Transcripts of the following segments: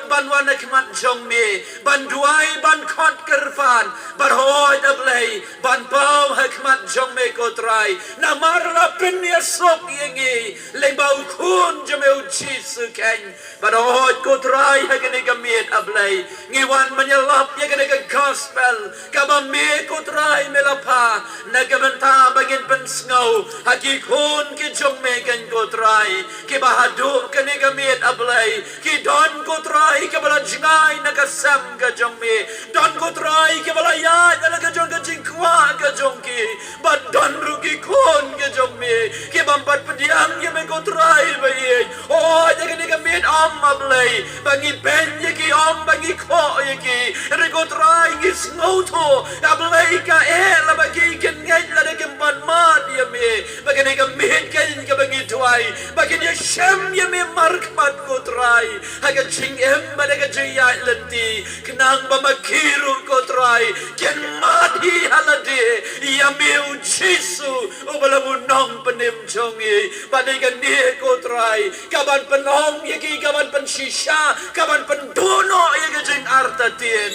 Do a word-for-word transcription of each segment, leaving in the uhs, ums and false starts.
ban wan ha khmat jong me, ban duwai, ban khot kyrpad, ban hoi, A Blei, ban paw ha khmat jong me ko Trai. Namar la pynïasuk ïa ngi lyngba u Khun jong me u Jisu keiñ. Ban hoi ko Trai ha kane ka miet, A Blei, ngi wan ban ïalap ïa kane ka gospel kaba me ko Trai me la pha na ka bynta ba ngin pynsngew ha ki khun ki jong me keiñ ko Trai, kiba haduh kane ka miet, A Blei, ki don ko Trai kiba la jngai na ka sem ka jong me, don ko Trai kiba la ïaid na la ka jong ka jingkwah ka jong ki, bad don ruh ki khun ki jong me kiba ym pat pdiang ïa me ko Trai ba ïeit. Oh, ïa kane ka miet ym, A Blei, ba ngi beiñ ïa ki, ym ba ngi khoh ïa ki. Hynrei ko Trai ngi sngewthuh, A Blei, kaei la ba ki kin ngeit lada kim pat mad ïa me. Ba kane ka miet keiñ kaba ngi duwai ba kin ïashem ïa me markhmat ko Trai ha ka jingim bad ha ka jingïaid lynti, khnang ba ma ki ruh ko Trai kin mad hi ha lade ïa me u Jisu uba long u nongpynim jong ngi. Bad ïa kane ko Trai, ka ban pynong ïa ki, ka ban pynshisha, ka ban pynduh noh ïa ka jingartatien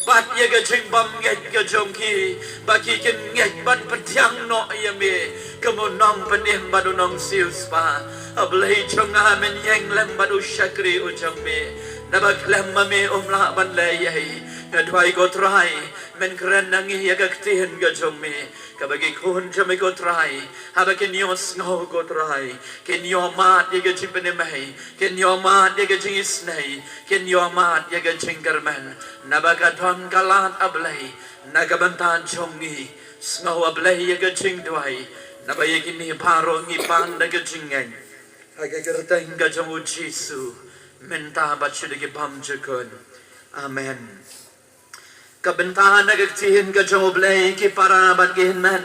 bad ïa ka jingbymngeit ka jong ki, ba ki kin ngeit bad pdiang noh ïa me kum u nongpynim bad u nongsiewspah. A Blei jong nga, men ïeng lem bad u shakri u jong me, naba khlem ma me um lah ban leh ei ei. Nga duwai ko Trai, men kren na ngi ïa ka ktien ka jong me, kaba ki khun jong me ko Trai, haba kin ïohsngew ko Trai, kin ïohmad ïa ka jingpynim ei, kin ïohmad ïa ka jingisynei, kin ïohmad ïa ka jingkyrmen. Naba ka don ka lad, A Blei, na ka bynta jong ngi. Sngew, A Blei, ïa ka jingduwai, naba ïa kine baroh ngi pan da ka jingngeit ha ka kyrteng ka jong u Jisu, mynta bad sha ki bymjukut. Amen. Ka bynta na ka ktien ka jong U Blei, ki para bad ki hynmen,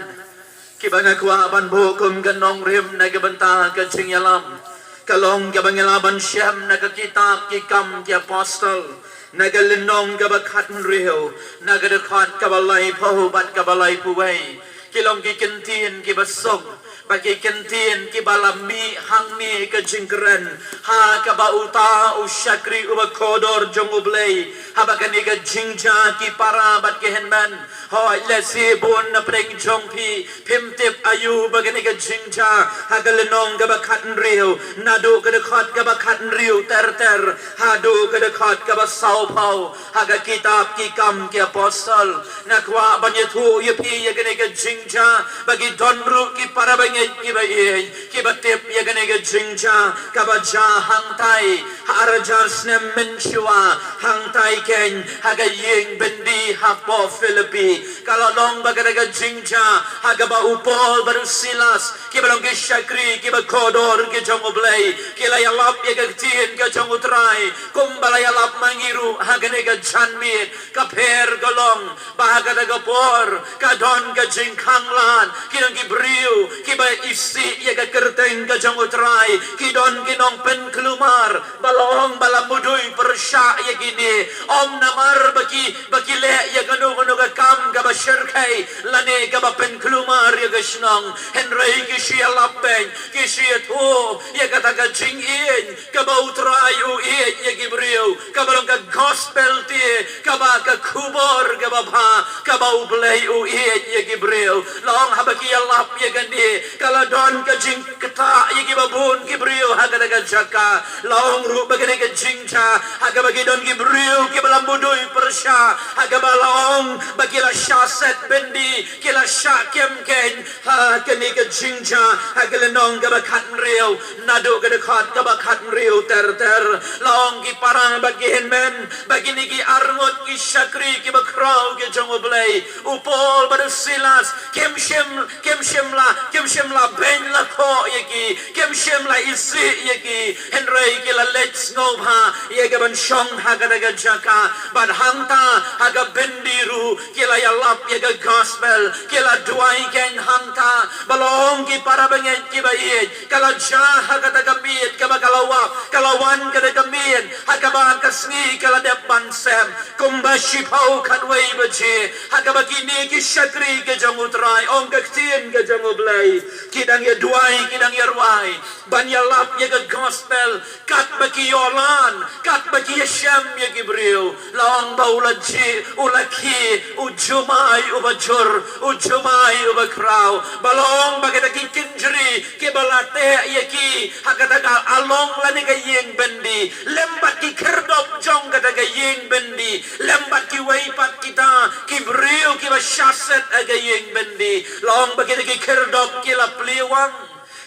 kiba nga kwah ban buh kum ka nongrim na ka bynta ka jingïalam, ka long kaba ngi lah ban shem na ka kitab Ki Kam ki Apostol, na ka lynnong kaba khathynriew, na ka dkhot kaba laiphew bad kaba laiphew wei. Ki long ki kyntien kiba suk, ba ki kyntien kiba la mih hangne ka jingkren ha kaba uta u shakri uba kordor jong U Blei, haba kane ka jingjia, ki para bad ki hynmen. Hooid, lehse bun na pdeng jong phi phim tip aïu ba kane ka jingjia, ha ka lynnong kaba khathynriew, naduh ka dkhot kaba khathynriew ter ter haduh ka dkhot kaba sawphew ha ka kitab Ki Kam ki Apostol. Nga kwah ban ïathuh ïa phi ïa kane ka jingjia, ba ki don ruh ki para bangeit kiba ïeit, kiba tip ïa kane ka jingjia kaba jia hangtai ha ar hajar snem mynshuwa, hangtai keiñ ha ka ïing byndi hapoh Philippi. Ka la long ba kane ka jingjia ha kaba u Paul bad u Silas, kiba long ki shakri kiba kordor ki jong U Blei, ki la ïalap ïa ka ktien ka jong U Trai, kumba la ïalap ma ngi ruh ha kane ka janmiet. Ka pher ka long ba ha kata ka por ka don ka jingkhanglad, ki don ki briew kiba isih ïa ka kyrteng ka jong U Trai, ki don ki nongpynkulmar ba la ong ba la mudui pyrshah ïa kine, ym namar ba ki, ba ki leh ïa kano kano ka kam kaba shyrkhei lane kaba pynkulmar ïa ka shnong, hynrei ki shu ïalap beit, ki shu ïathuh ïa kata ka jingïeit, kaba U Trai u ïeit ïa ki briew, kaba long ka gospel te, kaba ka khubor kaba bha, kaba U Blei u ïeit ïa ki briew. La ong haba ki ïalap ïa kane, ka la don ka jingktah ïa kiba bun ki briew ha kata ka jaka. La ong ruh ba kane ka jingjia ha kaba ki don ki briew kiba la mudui pyrshah, ha kaba la ong ba ki la shah set byndi, ki la shah kem keiñ, ha kane ka jingjia, ha ka lynnong kaba khathynriew, naduh ka dkhot kaba khathynriew ter ter. La ong, ki para bad ki hynmen, ba kine ki arngut ki shakri kiba khraw ki jong U Blei, u Paul bad u Silas, kim shym, kim shym la, kim shym la beiñ la khoh ïa ki, kim shym la isih ïa ki, hynrei ki la leit sngewbha ïa ka ban shong ha kata ka jaka. Bad hangta ha ka byndi ruh ki la ïalap ïa ka gospel, ki la duwai keiñ hangta. Ba long, ki para bangeit kiba ïeit, ka la jia ha kata ka miet kaba ka la wah, ka la wan kata ka miet ha kaba ka sngi ka la dep ban sem, kumba shiphew khatwei baje, ha kaba kine ki shakri ki jong U Trai, ong ka ktien ka jong U Blei, ki dang ïa duwai, ki dang ïa rwai ban ïalap ïa ka gospel, katba ki ïoh lad, katba ki ïa shem ïa ki briew, la ong ba u la jih, u la khih, u jumai uba jur, u jumai uba khraw, ba la ong ba kita ki kynjri kiba la teh ïa ki ha kata ka along lane ka ïing byndi, lem bad ki khyrdop jong kata ka ïing byndi, lem bad kiwei pat kita ki briew kiba shah set ha ka ïing byndi, la ong ba kita ki khyrdop ki la plie wang.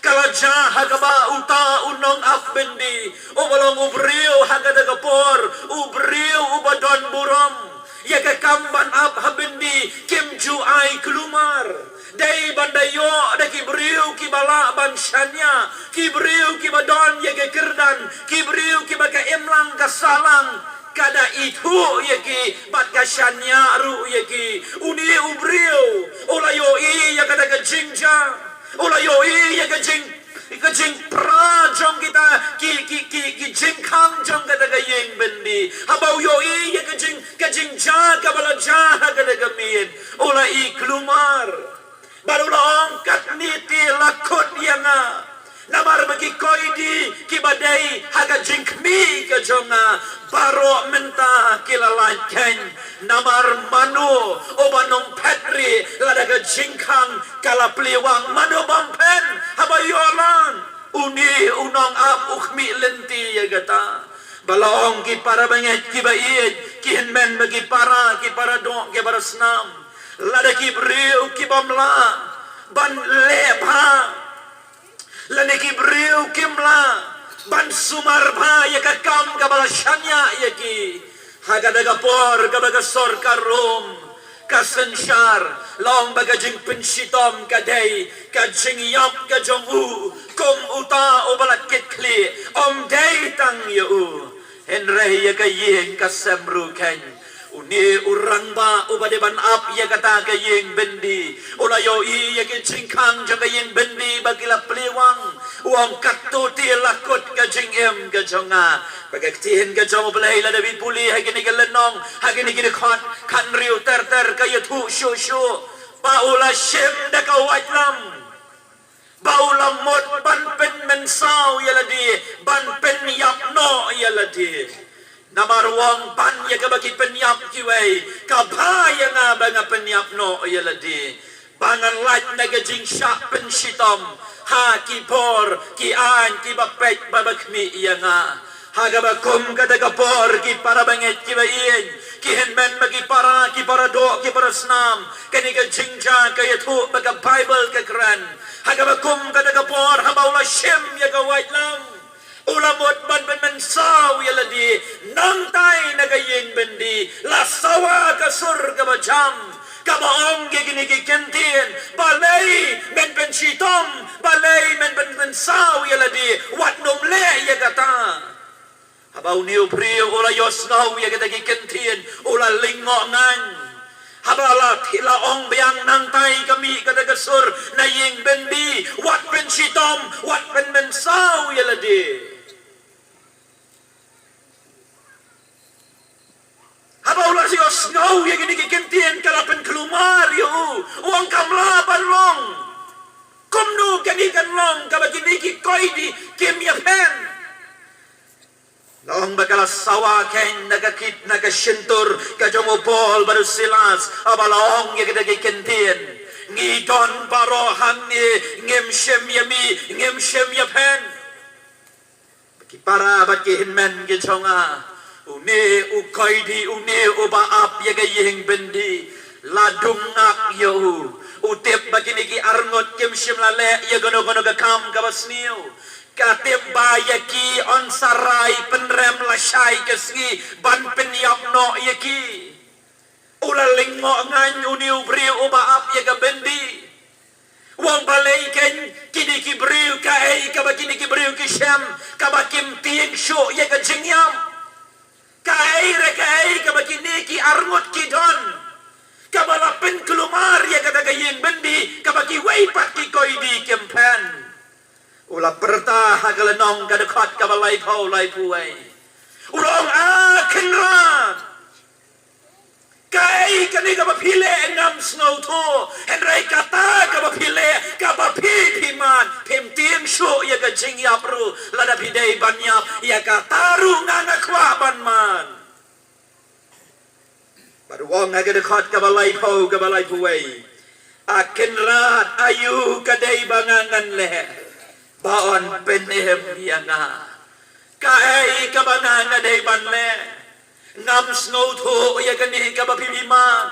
Ka la jia ha kaba uta u nongap byndi, uba long u briew ha kata ka por, u briew uba don burom ïa ka kam ban ap ha byndi, kim ju ai kulmar. Dei ban da ïoh da ki briew kiba lah ban shaniah, ki briew kiba don ïa ka kyrdan, ki briew kiba ka imlang ka sahlang ka da ithuh ïa ki bad ka shaniah ruh ïa ki. Une u briew u la ïohi ïa kata ka jingjia. U la ïohi ïa ka jing, ka jingpra jong kita ki, ki, ki, ki jingkhang jong kata ka ïing byndi. Haba u ïohi ïa ka jing, ka jingjia kaba la jia ha kata ka miet, u la i kulmar. Bad u la ong, katne te la kut ïa nga. Namar ba ki koidi kiba dei ha ka jingkhmih ka jong nga baroh mynta ki la lait khein. Namar mano uba nongphet rieh lada ka jingkhang ka la plie wang? Mano bym phet haba ïoh lang? Une u nongap u khmih lynti ïa kata. Ba la ong, ki para bangeit kiba ïeit, ki hynmen bad ki para, ki para doh, ki para snam, lada ki briew ki bym lah ban leh bha, lane ki briew kim lah ban sumar bha ïa ka kam kaba la shaniah ïa ki ha kata ka por kaba ka sorkar Rom ka synshar, la ong ba ka jingpynshitom ka dei ka jingïap ka jong u kum uta uba la kit khlieh, ym dei tang ïa u. Hynrei ïa ka ïing ka sem ruh khein. Une u rangbah uba dei ban ap ïa kata ka ïing byndi u la ïohi ïa ki jingkhang jong ka ïing byndi ba ki la plie wang. U ong, katto te la kut ka jingim ka jong nga. Ba ka ktien ka jong U Blei lada phi pule ha kine ki lynnong, ha kine ki dkhot khathynriew ter ter, ka ïathuh shuh shuh ba u la shim da ka waitlam, ba u la mut ban pynmynsaw ïa lade, ban pynïap noh ïa lade. Namar u ong, ban ïa kaba ki pynïap kiwei, ka bha ïa nga ba nga pynïap noh ïa lade, ba ngan lait na ka jingshah pynshitom ha ki bor ki aiñ kiba peit bad ba khmih ïa nga. Ha kaba kum kata ka por, ki para bangeit kiba ïeit, ki hynmen bad ki para, ki para doh, ki para snam, kane ka jingjia ka ïathuh ba ka Baibl ka kren. Ha kaba kum kata ka por, haba u la shim ïa ka waitlam, u la mut ban pynmynsaw ïa lade. Nangtai na ka ïing byndi la sawa ka sur kaba jam, kaba ong ïa kine ki kyntien, balei men pynshitom, balei men pynmynsaw ïa lade, wat nym leh ïa kata. Haba une u briew u la ïohsngew ïa kita ki kyntien, u la lyngngoh ngan. Haba la, la ong biang, nangtai ka mih kata ka sur na ïing byndi, wat pynshitom, wat pynmynsaw ïa lade. Haba u la ïohsngew ïa kine ki kyntien, ka la pynkulmar ïa u, u ong, kam lah ban long. Kumno kane kan long kaba kine ki koidi kim ïaphet? La ong ba ka la sawa khein na ka kit, na ka shyntur ka jong u Paul bad u Silas, haba la ong ïa kita ki kyntien, ngi don baroh hangne, ngim shym ïamih, ngim shym ïaphet. Ki para bad ki hynmen ki jong nga, une u koidi, une uba ap ïa ka ïing byndi, la dung ngak ïa u. U tip ba kine ki arngut kim shym la leh ïa kano kano ka kam kaba sniew. Ka tip ba ïa ki yn sa rai pynrem lashai ka sngi ban pynïap noh ïa ki. U la lyngngoh ngan une u briew uba ap ïa ka byndi. U ong, balei keiñ kine ki briew, kaei kaba kine ki briew ki shem kaba kim tieng shuh ïa ka jingïap? Kaei re kaei kaba kine ki arngut ki don kaba la pynkulmar ïa kata ka ïing byndi kaba kiwei pat ki koidi kim phet? U la pyrta ha ka lynnong ka dkhot kaba laiphew, laiphew wei. U la ong, a Kynrad, kaei kane kaba phi leh ngam sngewthuh, hynrei kata kaba phi leh, kaba phi, phi mad, phim tieng shuh ïa ka jingïap ruh. Lada phi dei ban ïap, ïa kata ruh nga nga kwah ban mad. Ong ha ka dkhot kaba laiphew, kaba laiphew wei. A Kynrad, aïu ka dei ba nga ngan leh ba yn pynim ïa nga? Kaei kaba nga nga dei ban leh? Ngam sngewthuh ïa kane kaba phi, phi man.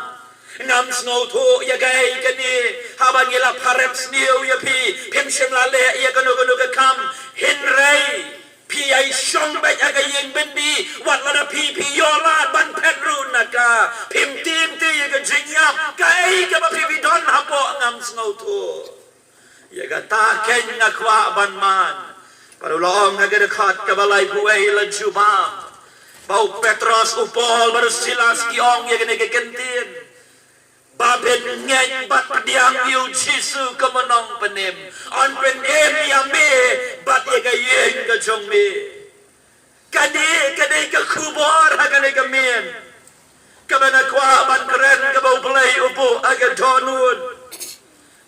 Ngam sngewthuh ïa kaei kane, haba ngi la pharep sniew ïa phi, phim shym la leh ïa kano kano ka kam. Hynrei phi ïai shong beit ha ka ïing byndi, wat lada phi, phi ïoh lad ban phet ruh na ka, phim tieng te ïa ka jingïap. Kaei kaba phi, phi don hapoh, ngam sngewthuh. Ïa kata keiñ nga kwah ban man. Bad u la ong ha ka dkhot kaba laiphew wei, la jubab ba u Petros, u Paul bad u Silas ki ong ïa kane ka kyntien: Ba phin ngeit bad pdiang ïa u Jisu kum u nongpynim, yn pynim ïa me bad ïa ka ïing ka jong me. Kane ka dei ka khubor ha kane ka miet kaba nga kwah ban kren, kaba U Blei u buh ha ka dohnud.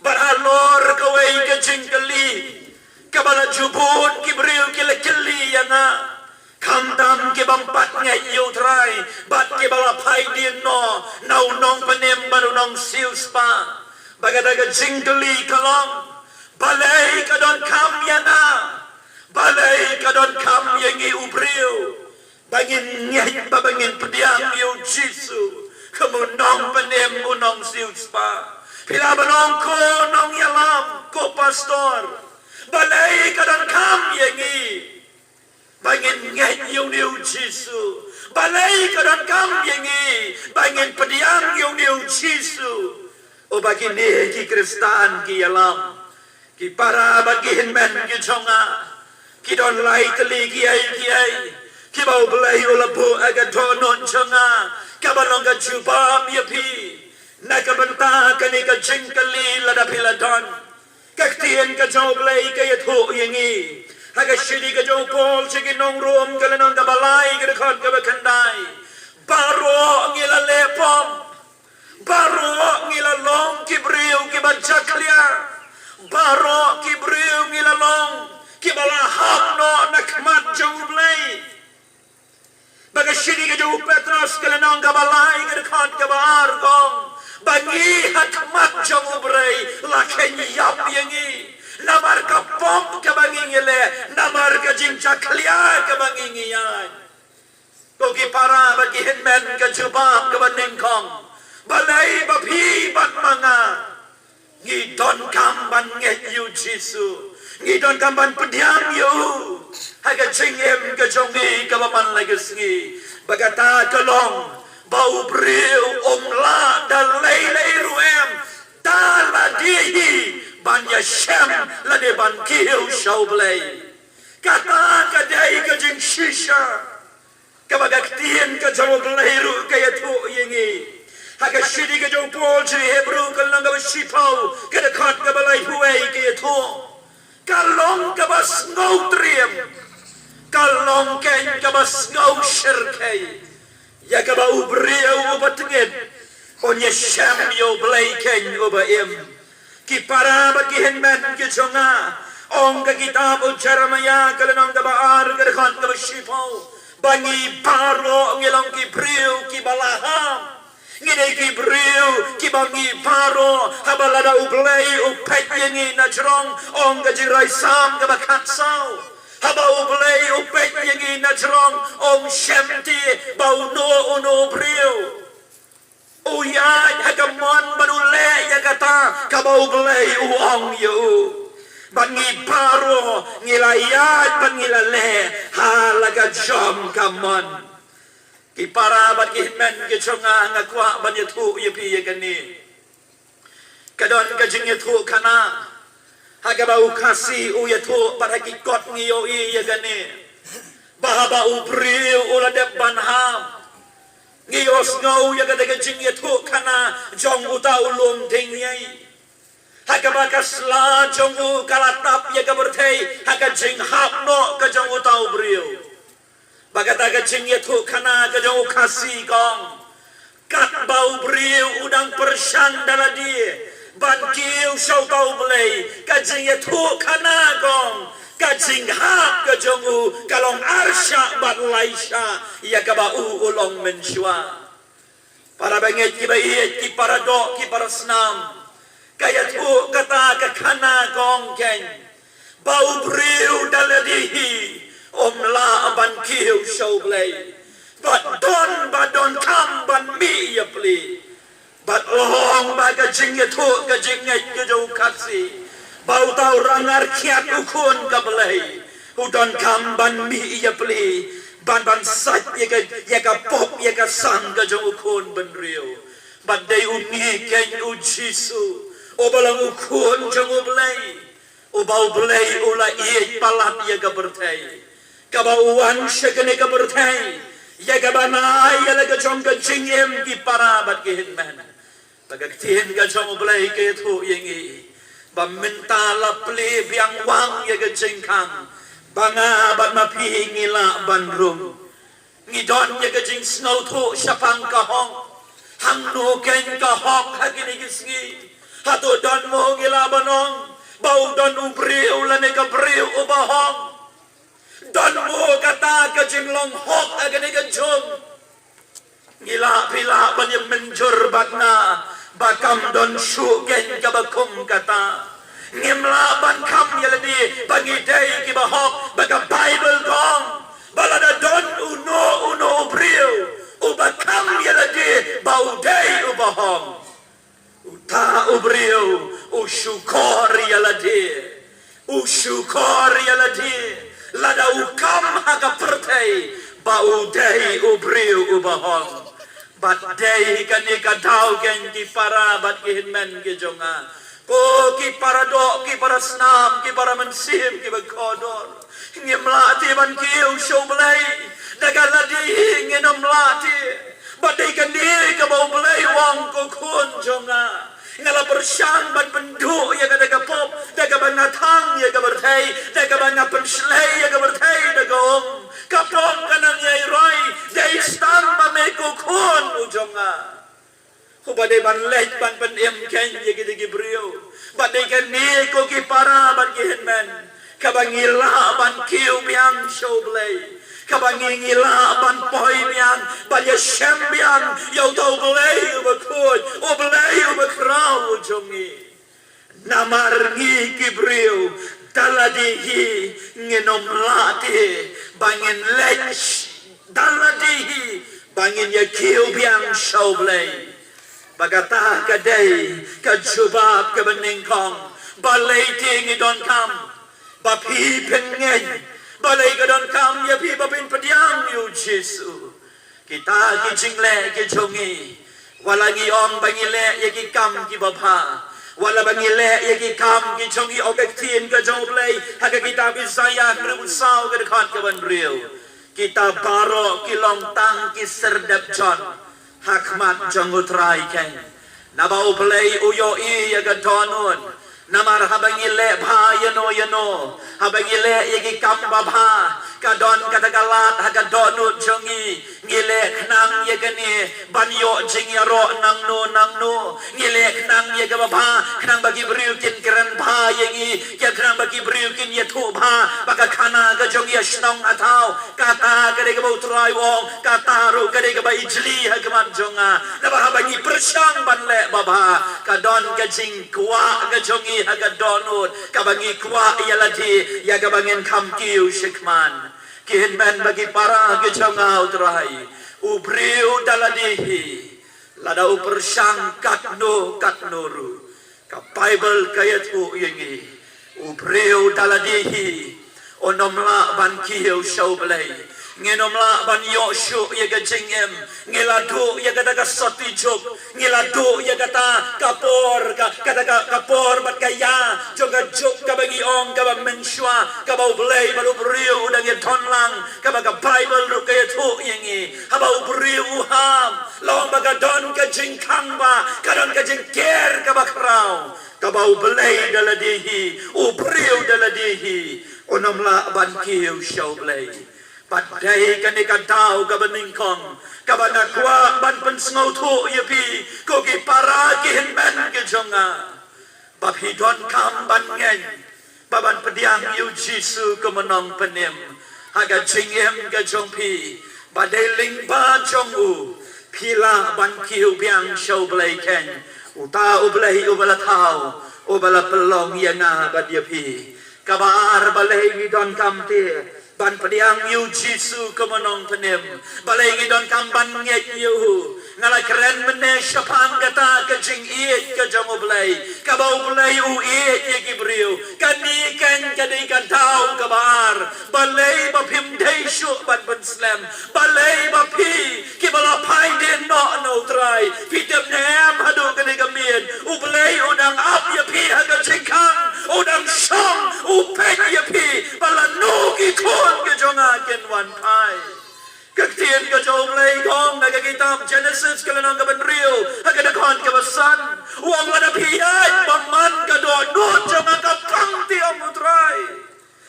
Bad halor kawei ka jingkylli kaba la ju bun ki briew ki la kylli ïa nga, khamtam ki bym pat ngeit ïa U Trai bad kiba la phai dien noh na u nongpynim bad u nongsiewspah. Bad kata ka jingkylli ka long: Balei ka donkam ïa nga? Balei ka donkam ïa ngi u briew ba ngin ngeit, ba, ba ngin pdiang ïa u Jisu kum u nongpynim, u nongsiewspah? Phi lah ban ong, ko nongïalam, ko pastor, balei ka donkam ïa ngi ba ngin ngeit ïa une u Jisu? Balei ka donkam ïa ngi ba ngin pdiang ïa une u Jisu uba kine ki Khristan ki ïalam? Ki para bad ki hynmen ki jong nga, ki don lai tylli kiei kiei kiba U Blei u la buh ha ka dohnud jong nga, kaba long ka jubab ïa phi na ka bynta kane ka jingkylli, lada phi la don. Ka ktien ka jong U Blei ka ïathuh ïa ngi ha ka shithi ka jong u Paul sha ki nong Rom, ka lynnong kaba lai, ka dkhot kaba khyndai: Baroh ngi la leh pop, baroh ngi la long ki briew kiba jakhlia, baroh ki briew ngi la long kiba la hap noh na khmat jong U Blei. Bad ka shithi ka jong u Petros, ka lynnong kaba lai, ka dkhot kaba ar, ka ong ba ngi ha khmat jong U Blei la kheiñ ïap ïa ngi namar ka pop kaba ngi ngi leh, namar ka jingjakhlia kaba ngi ngi ïaid. Ko ki para bad ki hynmen, ka jubab kaba nyngkong, balei ba phi bad ma nga ngi donkam ban ngeit ïa u Jisu, ngi donkam ban pdiang ïa u ha ka jingim ka jong ngi kaba man la ka sngi? Ba kata ka long ba u briew um lah da lei lei ruh em, da lade hi ban ïashem lane ban kiew sha U Blei. Kata ka dei ka jingshisha kaba ka ktien ka jong U Blei ruh ka ïathuh ïa ngi. Ha ka shithi ka jong u Paul sha ki Hebru, ka lynnong kaba shiphew, ka dkhot kaba laiphew wei, ka ïathuh: Ka long kaba sngewtriem, ka long keiñ kaba sngewshyrkhei ïa kaba u briew uba tngit un ïashem ïa U Blei keiñ uba im. Ki para bad ki hynmen ki jong nga, ong ka kitab u Jeremaïah, ka lynnong kaba ar, ka dkhot kaba shiphew, ba ngi baroh ngi long ki briew kiba la hap. Ngi dei ki briew kiba ngi baroh, haba lada U Blei u peit ïa ngi na jrong, ong ka jingrwai Salm kaba khatsaw, haba U Blei u peit ïa ngi na jrong, um shem te ba uno uno u briew u ïaid ha ka mon bad u leh ïa kata kaba U Blei u ong ïa u. Bad ngi baroh ngi la ïaid bad ngi la leh ha la ka jong ka mon. Ki para bad ki hynmen ki jong nga, nga kwah ban ïathuh ïa phi ïa kane. Ka don ka jingïathuhkhana, ha kaba u Khasi u ïathuh bad ha ki kot ngi ïohi ïa kane, ba haba u briew u la dep ban hap, ngi ïohsngew ïa kata ka jingïathuhkhana jong uta u lum diengïei, ha kaba ka sla jong u ka la tap ïa ka pyrthei ha ka jinghap noh ka jong uta u briew. Ba kata ka jingïathuhkhana ka jong u Khasi ka ong, katba u briew u dang pyrshang da lade ban kiew sha uta U Blei, ka jingïathuhkhana ka ong, ka jinghap ka jong u ka long arshah bad laishah ïa kaba u u long mynshuwa. Para bangeit kiba ïeit, ki para doh, ki para snam. Ka ïathuh kata ka khana ka ong kein ba u briew da lade hi um lah ban kiew sha U Blei. Bad don ba donkam ban mih ïa pli. Bad long ba ka jingïathuh ka jingngeit ka jong u Khasi ba uta u rangar khiat u khun ka Blei u donkam ban mih ïa pli ban ban sait ïa ka, ïa ka pop ïa ka sang ka jong u khun bynriew. Bad dei u ngi kein u Jisu uba long u khun jong U Blei, uba U Blei u la ïeit palat ïa ka pyrthei, kaba u wan sha kane ka pyrthei ïa kaba nai ïa la ka jong ka jingim ki para bad ki hynmen. Ba ka ktien ka jong U Blei ka ïathuh ïa ngi ba mynta la plie biang wang ïa ka jingkhang ba nga bad ma phi ngi lah ban rung. Ngi don ïa ka jingsngewthuh shaphang ka hok. Hangno kein ka hok ha kine ki sngi? Hato don mo ngi lah ban ong ba u don u briew lane ka briew uba hok? Don mo kata ka jinglong hok ha kane ka juk? Ngi lah phi lah ban ïa mynjur bad nga ba kam don shuh kein kaba kum kata. Ngim lah ban kham ïa lade ba ngi dei kiba hok, ba ka Baibl ka ong ba lada don uno uno u briew uba kham ïa lade ba u dei uba hok, uta u briew u shukor ïa lade. U shukor ïa lade lada u kham ha ka pyrthei ba u dei u briew uba hok. Bad dei kane ka daw kein ki para bad ki hynmen ki jong nga, ko ki para doh, ki para snam, ki para mynsiem kiba kordor. Ngim lah te ban kiew sha U Blei da ka lade hi, ngin ym lah te. Bad dei kane kaba U Blei u ong, ko khun jong nga, nga la pyrshang ban pynduh ïa ka da ka pop da kaba nga thang ïa ka pyrthei, da kaba nga pynshlei ïa ka pyrthei da ka um. Ka pop ka nang ïai roi, dei tang ma me ko khun u jong nga uba dei ban leit ban pynim kein ïa kine ki briew. Bad dei kane ko ki para bad ki hynmen, kaba ngi lah ban kiew biang sha U Blei, kaba ngi ngi lah ban poi biang ban ïashem biang ïa uta U Blei uba khuid, U Blei uba khraw u jong ngi. Namar ngi ki briew da lade hi ngin ym lah te ba ngin leit da lade hi ba ngin ïa kiew biang sha U Blei. Ba kata ka dei ka jubab kaba nyngkong. Balei te ngi donkam ba phi phin ngeit? Balei ka donkam ïa phi ba phin pdiang ïa u Jisu? Kita ki jingleh ki jong ngi, wat la ngi ong ba ngi leh ïa ki kam kiba bha, wat la ba ngi leh ïa ki kam ki jong ngi, ong ka ktien ka jong U Blei ha ka kitab Isaïah hynriew saw ka dkhot kaba hynriew, kita baroh ki long tang ki syrdep jot ha khmat jong U Trai kein. Naba U Blei u ïohi ïa ka dohnud. Namar haba ngi leh bha ïano ïano, haba ngi leh ïa ki kam ba bha, ka don kata ka lad ha ka dohnud jong ngi. Ngi leh khnang ïa kane ban ïoh jingïaroh nangno nangno. Ngi leh khnang ïa kaba bha, khnang ba ki briew kin kren bha ïa ngi, khnang ba ki briew kin ïathuh bha ba ka khana ka jong ngi ha shnong ha thaw. Kata ka dei kaba U Trai u ong, kata ruh ka dei kaba ijli ha khmat jong nga. Naba haba ngi pyrshang ban leh ba bha, ka don ka jingkwah ka jong ngi ha ka dohnud kaba ngi kwah ïa lade ïa kaba ngin kham kiew shakhmat. Ki hynmen bad ki para ki jong nga U Trai, u briew da lade hi, lada u pyrshang katno katno ruh, ka Baibl ka ïathuh ïa ngi, u briew da lade hi un ym lah ban kiew sha U Blei. Ngin ym lah ban ïoh shuh ïa ka jingim. Ngi la duh ïa kata ka soti juk, ngi la duh ïa kata ka por, ka, kata ka, ka por bad ka ïa jong ka juk kaba ngi ong kaba mynshuwa, kaba U Blei bad u briew u dang ïadon lang, kaba ka Baibl ruh ka ïathuh ïa ngi. Haba u briew u ham, long ba ka don ka jingkhang bha, ka don ka jingker kaba khraw, kaba U Blei da lade hi, u briew da lade hi un ym lah ban kiew sha U Blei. Bad dei kane ka daw kaba nyngkong kaba nga kwah ban pynsngewthuh ïa phi, ko ki para ki hynmen ki jong nga, ba phi donkam ban ngeit bad ban pdiang ïa u Jisu kum u nongpynim ha ka jingim ka jong phi, ba dei lyngba jong u Ki lah ban kiew biang sha U Blei keiñ, uta U Blei uba la thaw, uba la pynlong ïa nga bad ïa phi. Kaba ar, balei ngi donkam te ban pdiang ïa U Jisu kum u nongpynim? Balei ngi donkam ban ngeit ïa u? Nga la kren mynne shaphang kata ka jingïeit ka jong U Blei, kaba U Blei u ïeit ïa ki briew. Kane keiñ ka dei ka daw kaba ar. Balei ba phim dei shuh ban pynslem? Balei ba phi, kiba la phai dien noh na U Trai, phi tip ne em, haduh kane ka miet U Blei u dang ap ïa phi ha ka jingkhang, u dang shong, u peit ïa phi ba lano ki khun ki jong nga kin wan phai. Ka ktien ka jong U Blei ka ong ha ka kitab Jenesis ka lynnong kaba hynriew ha ka dkhot kaba san, u ong, lada phi ïaid bymman ka dohnud jong nga ka pang te, ong U Trai.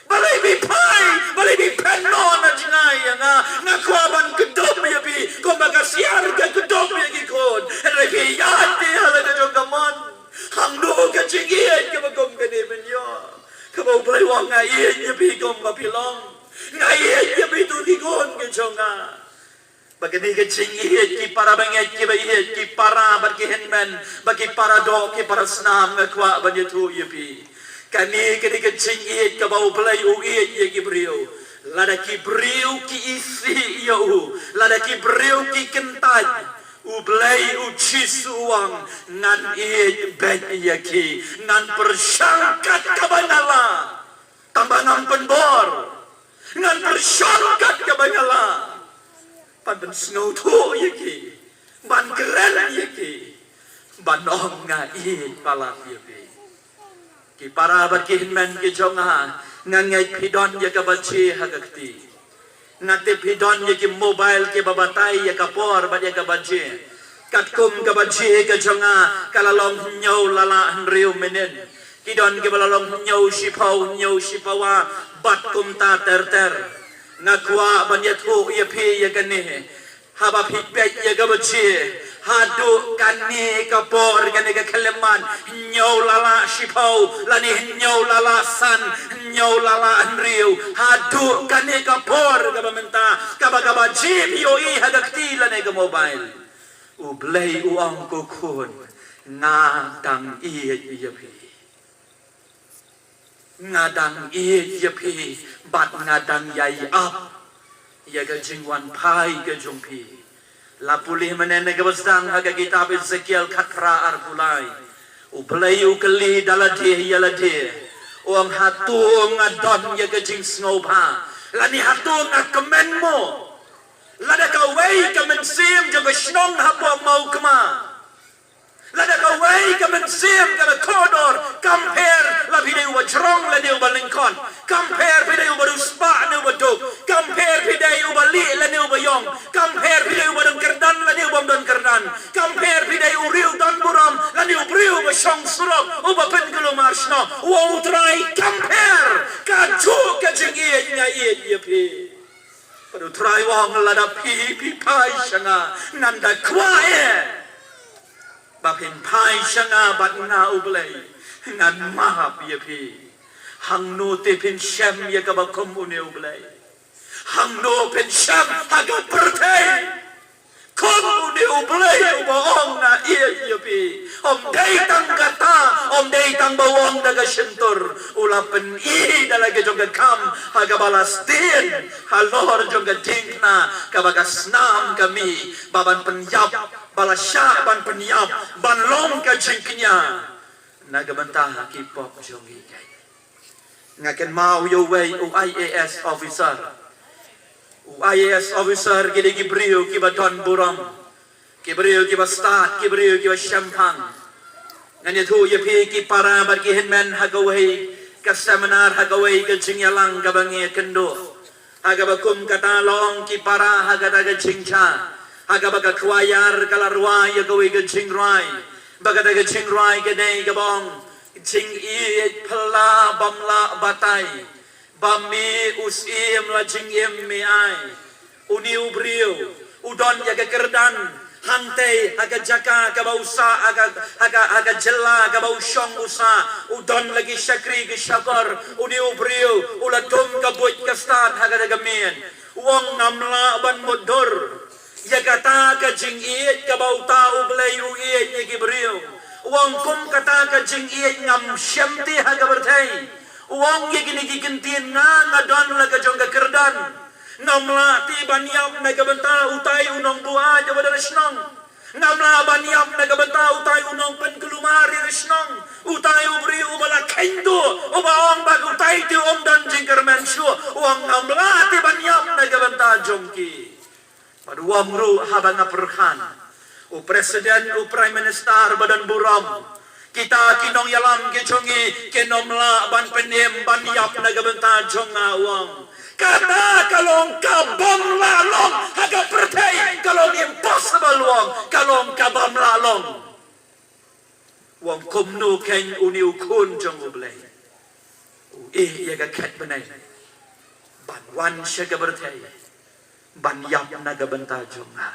Balei phi phai, balei phi pynnoh na jngai ïa nga? Nga kwah ban kdup ïa phi kumba ka siar ka kdup ïa ki khun. Hynrei phi ïaid te ha la ka jong ka mon. Hangno ka jingïeit kaba kum kane phin ïoh, kaba U Blei u ong, nga ïeit ïa phi kumba phi long. Nga ïeit ïa phi, to ki khun ki jong nga. Ba kane ka jingïeit, ki para bangeit kiba ïeit, ki para bad ki hynmen, ba ki para doh, ki para snam, nga kwah ban ïathuh ïa phi, kane ka dei ka jingïeit kaba U Blei u ïeit ïa ki briew. Lada ki briew ki isih ïa u, lada ki briew ki kyntait, U Blei U Jisu u ong, ngan ïeit beit ïa ki, ngan pyrshang kat kaba nga lah. Tang ba ngam pynbor, ngan pyrshang kat kaba nga lah ban pynsngewthuh ïa ki, ban kren ïa ki, ban ong, nga ïeit palat ïa phi. Ki para bad ki hynmen ki jong nga, nga ngeit phi don ïa ka baje ha ka kti. Nga tip phi don ïa ki mobile kiba batai ïa ka por bad ïa ka baje. Katkum ka baje ka jong nga ka la long hynñiew la lah hynriew minit. Ki don kiba la long hynñiew shiphew, hynñiew shiphew, bad kumta ter ter. Nga kwah ban ïathuh ïa phi ïa kane. Haba phi peit ïa ka baje, haduh kane ka por, kane ka khyllipmat, hynñiew la lah shiphew, lane hynñiew la lah san, hynñiew la lah hynriew, haduh kane ka por kaba mynta, kaba ka baje phi ïohi ha ka kti lane ka mobile, U Blei u ong, ko khun, nga dang ïeit ïa phi. Nga dang ïeit ïa phi bad nga dang ïai ap ïa ka jingwan phai ka jong phi. La pule mynne kaba sdang ha ka kitab Esekiel khatphra arphew lai. U Blei u kylli da lade ïa lade, u ong, hato nga don ïa ka jingsngewbha, lane hato nga kmen mo? Lada kawei ka mynsiem jong ka shnong hapoh Mawkma, lada kawei ka mynsiem ka la kordor, kam pher la phi dei uba jrong lane uba lyngkot, kam pher phi dei uba riewspah ne uba duk, kam pher phi dei uba lieh lane uba ïong, kam pher phi dei uba don kyrdan lane uba ym don kyrdan, kam pher phi dei u riew don burom lane u briew uba shong surok, uba pynkulmar shnong, u ong U Trai, kam pher, kajuh ka jingïeit nga ïeit ïa phi. Bad U Trai u ong, lada phi, phi phai sha nga, ngan da kwah eh ba phin phai sha nga bad nga U Blei ngan map ïa phi. Hangno te phin shem ïa kaba kum une U Blei? Hangno phin shem ha ka pyrthei kum une U Blei uba ong, nga ïeit ïa phi? Ym dei tang kata, ym dei tang ba u ong da ka shyntur, u la pyni da la ka jong ka kam ha kaba la sdien halor jong ka diengphna kaba ka snam ka mih, ba ban pynïap, ba la shah ban pynïap, ban long ka jingkñia na ka bynta ki pop jong ngi. Nga kynmaw ïa uwei u I A S officer. U I A S officer ki dei ki briew kiba don burom, ki briew kiba stad, ki briew kiba shemphang. Ngan ïathuh ïa phi, ki para bad ki hynmen, ha kawei ka seminar, ha kawei ka jingïalang kaba ngi ïakynduh, ha kaba kum kata la ong, ki para ha kata ka jingjia, ha kaba ka choir ka la rwai ïa kawei ka jingrwai, ba kata ka jingrwai ka dei kaba ong, jingïeit phylla bym lah batai, ba mih u syiem la jingim me ai. Une u briew u don ïa ka kyrdan hangtei ha ka jaka kaba u sah, ha ka, ha ka, ha ka jylla kaba u shong u sah, u don la ki shakri ki shakor. Une u briew u la dum ka buit ka stad ha kata ka miet. U ong, ngam lah ban mutdur, Ïa kata ka jingïeit kaba uta U Blei u ïeit ïa ki briew. U ong kum kata ka jingïeit ngam shym te ha ka pyrthei. U ong ïa kine ki kyntien nga nga don la ka jong ka kyrdan. Ngam lah te ban ïap na ka bynta utai u nongbuaid uba don shnong. Ngam lah ban ïap na ka bynta utai u nongpynkulmar ïa ka shnong. Utai u briew uba la kheiñ duh uba ong ba utai te um don jingkyrmen shuh. U ong ngam lah te ban ïap na ka bynta jong ki. Bad u ong ruh haba nga pyrkhat, u president, u prime minister ba don burom, kita ki nongïalam ki jong ngi kin ym lah ban pynim ban ïap na ka bynta jong nga, u ong. Kata ka long ka bym lah long ha ka pyrthei, ka long impossible, u ong, ka long ka bym lah long. U ong kumno keiñ une u khun jong U Blei u ïeh ïa ka khet bneng ban wan sha ka pyrthei ban ïap na ka bynta jong nga.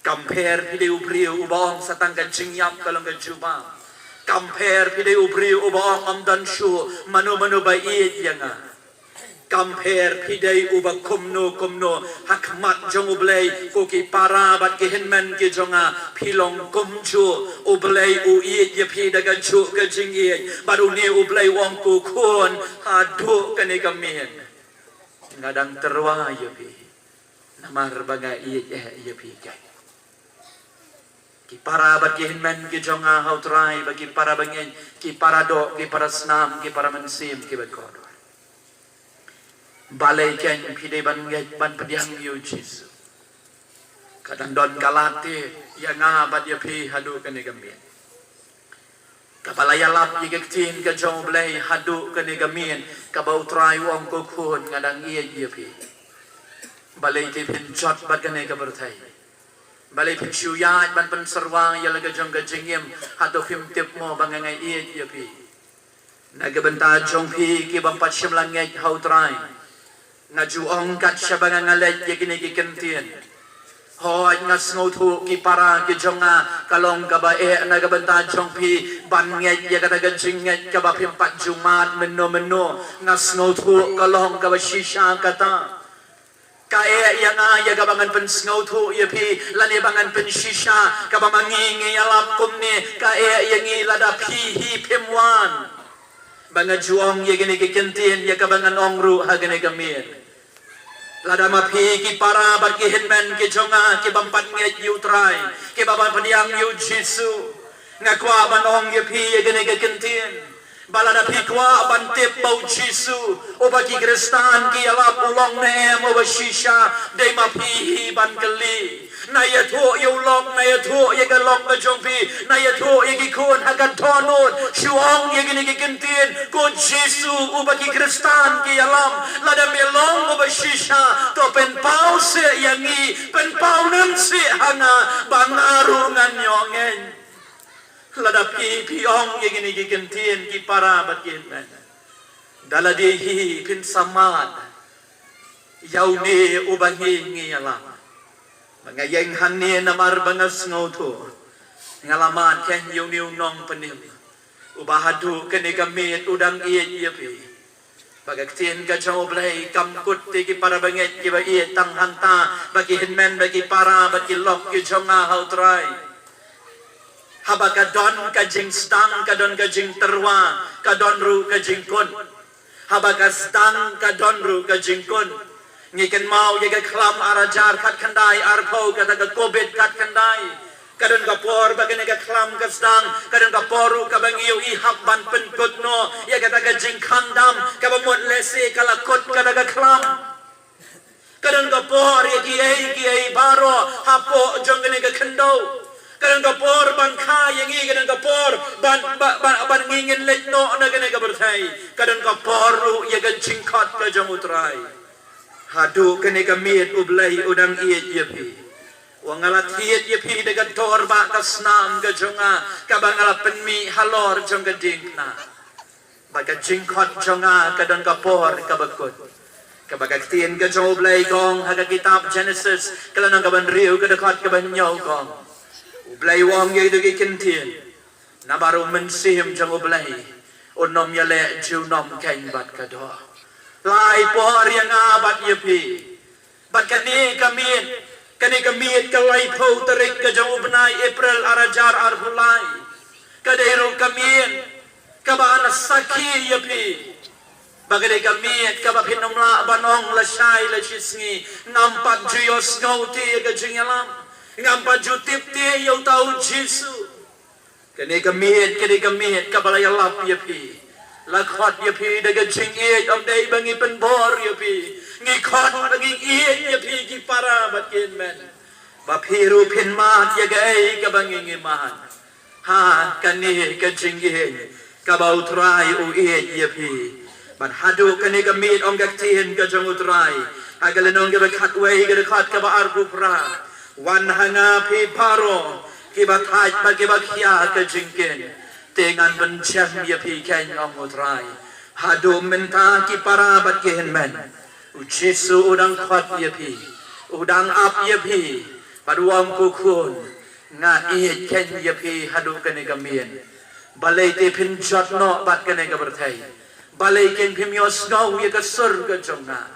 Kam pher phi dei u briew uba ong sa tang ka jingïap ka long ka jubab. Kam pher phi dei u briew uba ong ym don shuh mano mano ba ïeit ïa nga. Kam pher phi dei uba kumno kumno ha khmat jong U Blei, ko ki para bad ki hynmen ki jong nga, phi long kumjuh. U Blei u ïeit ïa phi da ka juh ka jingïeit. Bad une U Blei u ong ko khun, haduh kane ka miet nga dang tyrwa ïa phi. Namar ba nga ïeit eh ïa phi keiñ. Ki para bad ki hynmen ki jong nga ha U Trai, bad ki para bangeit, ki para doh, ki para snam, ki para mynsiem, ki bad kordor. Balei keiñ phi dei ban ngeit ban pdiang ïa U Jisu? Ka dang don ka lad te ïa nga bad ïa phi haduh kane ka miet. Kaba la ïalap ïa ka ktien ka jong U Blei haduh kane ka miet, kaba U Trai u ong ko khun nga dang ïeit ïa phi. Balei te phin jot bad kane ka pyrthei? Balei phin shu ïaid ban pynsyrwa ïa la ka jong ka jingim, hato phim tip mo ba nga nga ïeit ïa phi? Na ka bynta jong phi ki bym pat shym la ngeit ha U Trai, nga ju ong kat shaba nga nga leit ïa kine ki kyntien. Hooid nga sngewthuh ki para ki jong nga ka long kaba eh na ka bynta jong phi ban ngeit ïa kata ka jingngeit kaba phim pat ju mad mynno mynno. Nga sngewthuh ka long kaba shisha kata. Ka eh ïa nga ïa kaba ngan pynsngewthuh ïa phi lane ba ngan pynshisha kaba ma ngi ngi ïalap kumne, ka eh ïa ngi lada phi hi phim wan. Ba nga ju ong ïa kine ki kyntien ïa kaba ngan ong ruh ha kane ka miet. Lada ma phi ki para bad ki hynmen ki jong nga ki bym pat ngeit ïa U Trai, ki bym pat pdiang ïa U Jisu, nga kwah ban ong ïa phi ïa kine ki kyntien. Ba lada phi kwah ban tip ba U Jisu uba ki Khristan ki ïalap u long ne em uba shisha, dei ma phi hi ban kylli. Na ïathuh ïa u lok, na ïathuh ïa ka lok ka jong phi, na ïathuh ïa ki khun ha ka dohnud, shu ong ïa kine ki kyntien, ko Jisu uba ki Khristan ki ïalam, lada me long uba shisha, to pynpaw seh ïa ngi, pynpaw nym seh ha nga, ba nga ruh ngan ïoh ngeit. Lada phi, phi ong ïa kine ki kyntien ki para bad ki hynmen, da lade hi phin sa mad ïa une uba ngi ngi ïalam. Ba nga ïeng hangne namar ba nga sngewthuh nga la mad keiñ ïa une u nongpynim uba haduh kane ka miet u dang ïeit ïa phi. Ba ka ktien ka jong U Blei kam kut te ki para bangeit kiba ïeit tang hangta, ba ki hynmen, ba ki para, ba ki lok ki jong nga ha U Trai. Haba ka don ka jingsdang, ka don ka jingtyrwa, ka don ruh ka jingkut. Haba ka sdang ka don ruh ka jingkut. Ngi kynmaw ïa ka khlam ar hajar khatkhyndai arphew, kata ka Covid khatkhyndai. Ka don ka por ba kane ka khlam ka sdang, ka don ka por ruh kaba ngi ïohi hap ban pynkut noh ïa kata ka jingkhang dam kaba mut lehse ka la kut kata ka khlam. Ka don ka por ïa kiei kiei baroh hapoh jong kane ka khyndew. Ka don ka por ban kha ïa ngi, ka don ka por ban, ban, ban, ban ngi ngin leit noh na kane ka pyrthei. Ka don ka por ruh ïa ka jingkhot ka jong U Trai. Haduh kane ka miet U Blei u dang ïeit ïa phi. Wa nga la thied ïa phi da ka dor ba ka snam ka jong nga kaba nga la pynmih halor jong ka diengphna. Ba ka jingkhot jong nga ka don ka por kaba kut. Kaba ka ktien ka jong U Blei ka ong ha ka kitab Genesis, ka lynnong kaba hynriew, ka dkhot kaba hynñiew ka ong, U Blei u ong ïa kito ki kyntien, namar U Mynsiem jong U Blei un ym ïaleh junom keiñ bad ka doh. Lai por ïa nga bad ïa phi. Bad kane ka miet Kane ka miet ka laiphew tarik ka jong u bnai April ar hajar arphew lai. Ka dei ruh ka miet kaba nga sakhi ïa phi. Ba ka dei ka miet kaba phin ym lah ban ong lashai lashisngi, ngam pat ju ïohsngew te ïa ka jingïalam, ngam pat ju tip te ïa uta u Jisu. Kane ka miet, kane ka miet kaba la ïalap ïa phi. La khot ïa phi da ka jingïeit, ym dei ba ngi pynbor ïa phi. Ngi khot ba ngi ïeit ïa phi ki para bad ki hynmen. Ba phi ruh phin mad ïa kaei kaba ngi ngi mad. Ha kane ka jingïeit kaba u Trai u ïeit ïa phi. Bad haduh kane ka miet, ong ka ktien ka jong u Trai ha ka lynnong kaba khatwei, ka dkhot kaba arphew phra: Wan ha nga phi baroh kiba thait bad kiba khia ka jingkit, te ngan pynjem ïa phi keiñ, ong u Trai. Haduh mynta ki para bad ki hynmen, u Jisu u dang khot ïa phi, u dang ap ïa phi, bad u ong, ko khun, nga ïeit keiñ ïa phi haduh kane ka miet. Balei te phin jot noh bad kane ka pyrthei? Balei keiñ phim ïohsngew ïa ka sur ka jong nga,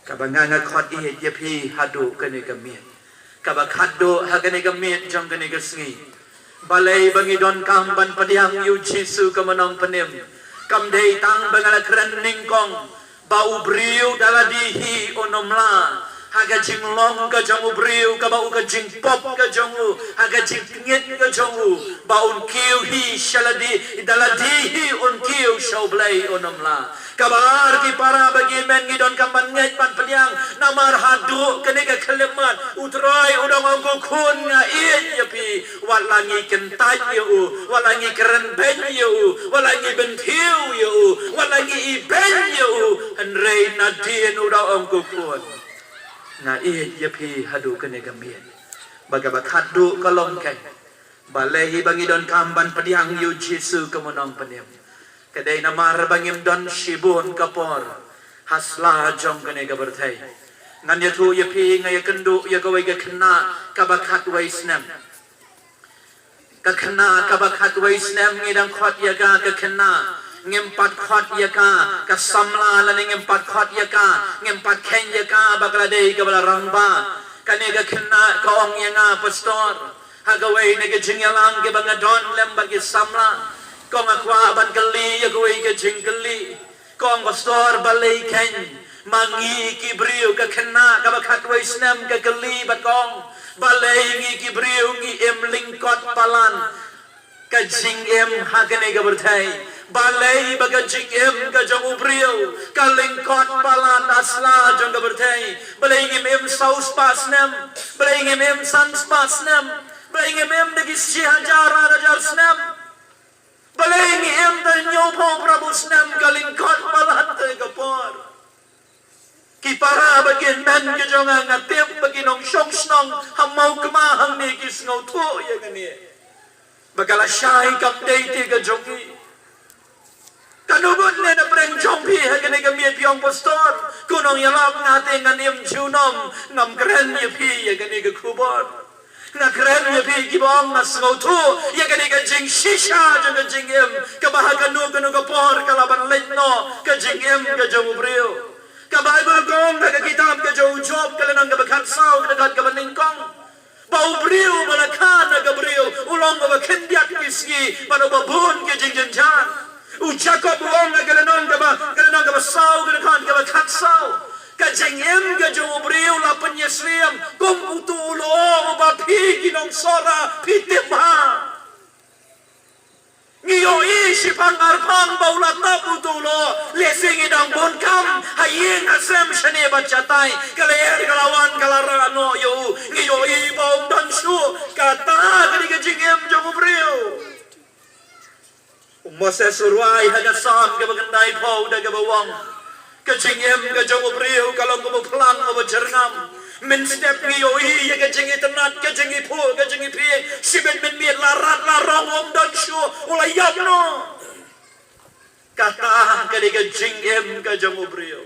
kaba nga nga khot ïeit ïa phi haduh kane ka miet? Kaba khatduh ha kane ka miet jong kane ka sngi, balei ba ngi donkam ban pdiang ïa u Jisu kum u nongpynim? Kam dei tang ba nga la kren nyngkong ba u briew da lade hi un ym lah, ha ka jinglong ka jong u briew, kaba u ka jingpop ka jong u, ha ka jingtngit ka jong u, ba un kiew hi sha lade, da lade hi un kiew sha U Blei un ym lah. Kaba ar ki para bad ki hynmen, ngi donkam ban ngeit ban pdiang, namar haduh kane ka khyllipmat u Trai u dang ong, ko khun, nga ïeit ïa phi. Wat la ngi kyntait ïa u, wat la ngi kren beiñ ïa u, wat la ngi bynthiew ïa u, wat la ngi ibeiñ ïa u, hynrei nadien u da ong, ko khun, nga ïeit ïa phi haduh kane ka miet. Bad kaba khatduh ka long keiñ, balei ba ngi donkam ban pdiang ïa u Jisu kum u nongpynim? Ka dei namar ba ngim don shibun ka por ha sla jong kane ka pyrthei. Ngan ïathuh ïa phi, nga ïakynduh ïa kawei ka khynnah kaba khatwei snem. Ka khynnah kaba khatwei snem, ngi dang khot ïa ka ka khynnah, ngim pat khot ïa ka ka samla, lane ngim pat khot ïa ka, ngim pat kheiñ ïa ka ba ka la dei kaba la rangbah. Kane ka khynnah ka ong ïa nga, Pastor, ha kawei na ki jingïalang kiba nga don lem bad ki samla, ka ong, nga kwah ban kylli ïa kawei ka jingkylli. Ka ong, Pastor, balei keiñ ma ngi ki briew, ka khynnah kaba khatwei snem ka kylli bad ka ong, balei ngi ki briew ngi im lyngkot palat ka jingim ha kane ka pyrthei? Balei ba ka jingim ka jong u briew ka lyngkot palat ha sla jong ka pyrthei? Balei ngim im saw spah snem? Balei ngim im san spah snem? Balei ngim im da ki shi hajar, ar hajar snem? Balei ngi im da hynñiewphew phra phew snem, ka lyngkot palat te ka por? Ki para bad ki hynmen ki jong nga, nga tip ba ki nongshong shnong ha Mawkma hangne ki sngewthuh ïa kane. Ba ka lashai kam dei te ka jong ngi. Katno ngut ne na pdeng jong phi ha kane ka miet phi ong, Pastor, ko nongïalap, nga te ngan im junom, ngam kren ïa phi ïa kane ka khubor. Nga kren ïa phi kiba ong, nga sngewthuh ïa kane ka jingshisha jong ka jingim, kaba ha kano kano ka por ka lah ban leit noh ka jingim ka jong u briew. Ka Baibl ka ong ha ka kitab ka jong u Job, ka lynnong kaba khatsaw, ka dkhot kaba nyngkong, ba u briew ba la kha na ka briew u long uba khyndiat ki sngi bad uba bun ki jingjynjar. U Jakob u ong ha ka lynnong kaba, ka lynnong kaba saw, ka dkhot kaba khatsaw, ka jingim ka jong u briew la pynïasyriem kum uto u lyoh uba phi ki nongsora phi tip bha. Ngi ïohi shiphang arphang ba u la tap uto u lyoh, lehse ngi dang bun kam ha ïing ha sem shane bad shatai, ka lyer ka la wan ka la rah noh ïa u, ngi ïohi ba um don shuh. Kata ka dei ka jingim jong u briew. U Moses u rwai ha ka Salm kaba khyndaiphew da kaba ong, ka jingim ka jong u briew ka long kum u phlang uba jyrngam. Mynstep ngi ïohi ïa ka jingitynnad, ka jingiphuh, ka jingiphieng, shibit mynmiet la rat la rong, um don shuh, u la ïap noh. Kata ka dei ka jingim ka jong u briew.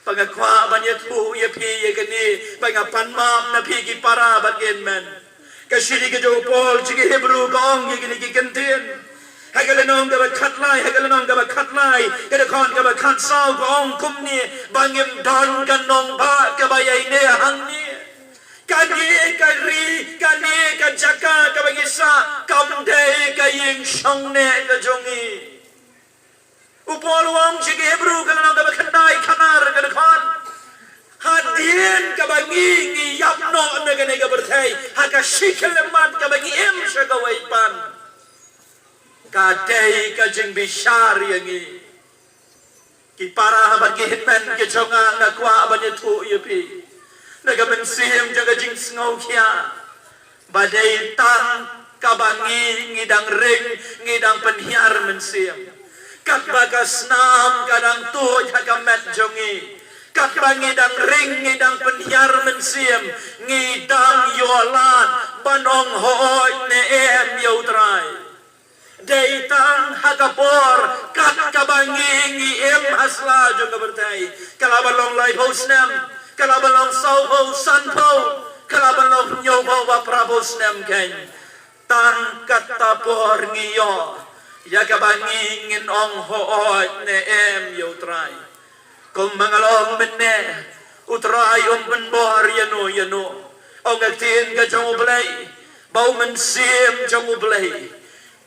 Ba nga kwah ban ïathuh ïa phi ïa kane, ba nga pan map na phi ki para bad ki hynmen. Ka shithi ka jong u Paul sha ki Hebru ka ong ïa kine ki kyntien. Ha ka lynnong kaba khatlai, ha ka lynnong kaba khatlai, ka dkhot kaba khatsaw ka ong kumne, ba ngim don ka nongbah kaba ïaineh hangne. Kane ka ri, kane ka jaka kaba ngi sah, kam dei ka ïing shong neh ka jong ngi. U Paul u ong sha ki Hebru ka lynnong kaba khyndai, khatar ka dkhot. Hadien kaba ngi, ngi ïap noh na kane ka pyrthei ha ka shi khyllipmat kaba ngi im sha kawei pat, ka dei ka jingbishar ïa ngi. Ki para bad ki hynmen ki jong nga, nga kwah ban ïathuh ïa phi na ka mynsiem jong ka jingsngewkhia ba dei tang kaba ngi, ngi dang ring, ngi dang pynhiar mynsiem. Katba ka snam ka dang tuid ha ka met jong ngi, katba ngi dang ring, ngi dang pynhiar mynsiem, ngi dang ïoh lad ban ong hooid ne em ïa U Trai. Dei tang ha ka por kat kaba ngi, ngi im ha sla jong ka pyrthei, ka lah ban long laiphew snem, ka lah ban long sawphew, sanphew, ka lah ban long hynñiewphew bad phraphew snem keiñ. Tang kata por ngi ïoh ïa kaba ngi, ngin ong hooid ne em ïa U Trai. Kumba nga la ong mynne, U Trai um pynbor ïano ïano. Ong ka ktien ka jong U Blei ba u Mynsiem jong U Blei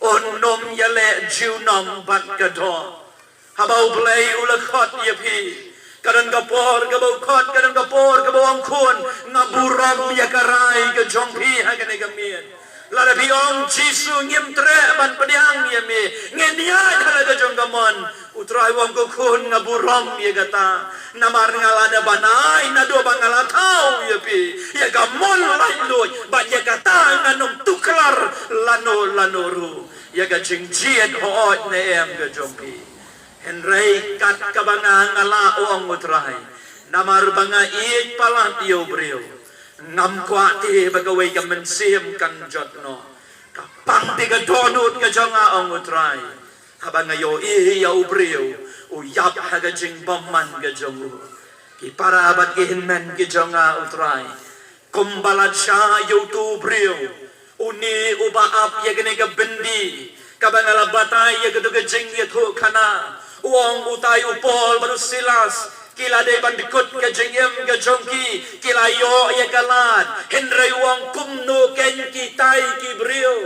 un ym ïaleh junom bad ka doh. Haba U Blei u la khot ïa phi, ka don ka por kaba u khot, ka don ka por kaba u ong, khun, nga burom ïa ka rai ka jong phi ha kane ka miet. Lada phi ong, Jisu, ngim treh ban pdiang ïa me, ngin ïaid ha la ka jong ka mon, U Trai u ong, ko khun, nga burom ïa kata. Namar nga la dep ban ai naduh ba nga la thaw ïa phi ïa ka mon laitluid, bad ïa kata ngan ym tuklar lano lano ruh ïa ka jingjied hooid ne em ka jong phi. Hynrei kat kaba nga, nga lah, u ong U Trai, namar ba nga ïeit palat ïa u briew, ngam kwah te ba kawei ka mynsiem kan jot noh. Ka pang te ka dohnud ka jong nga, ong U Trai, haba nga ïohi ïa u briew u ïap ha ka jingbymman ka jong u. Ki para bad ki hynmen ki jong nga, U Trai, kumba la jia ïa uto u briew, une uba ap ïa kane ka byndi kaba nga la batai ïa kato ka jingïathuhkhana, u ong, utai u Paul bad u Silas ki la dei ban dkut ka jingim ka jong ki, ki la ïoh ïa ka lad. Hynrei u ong, kumno keiñ kitai ki briew?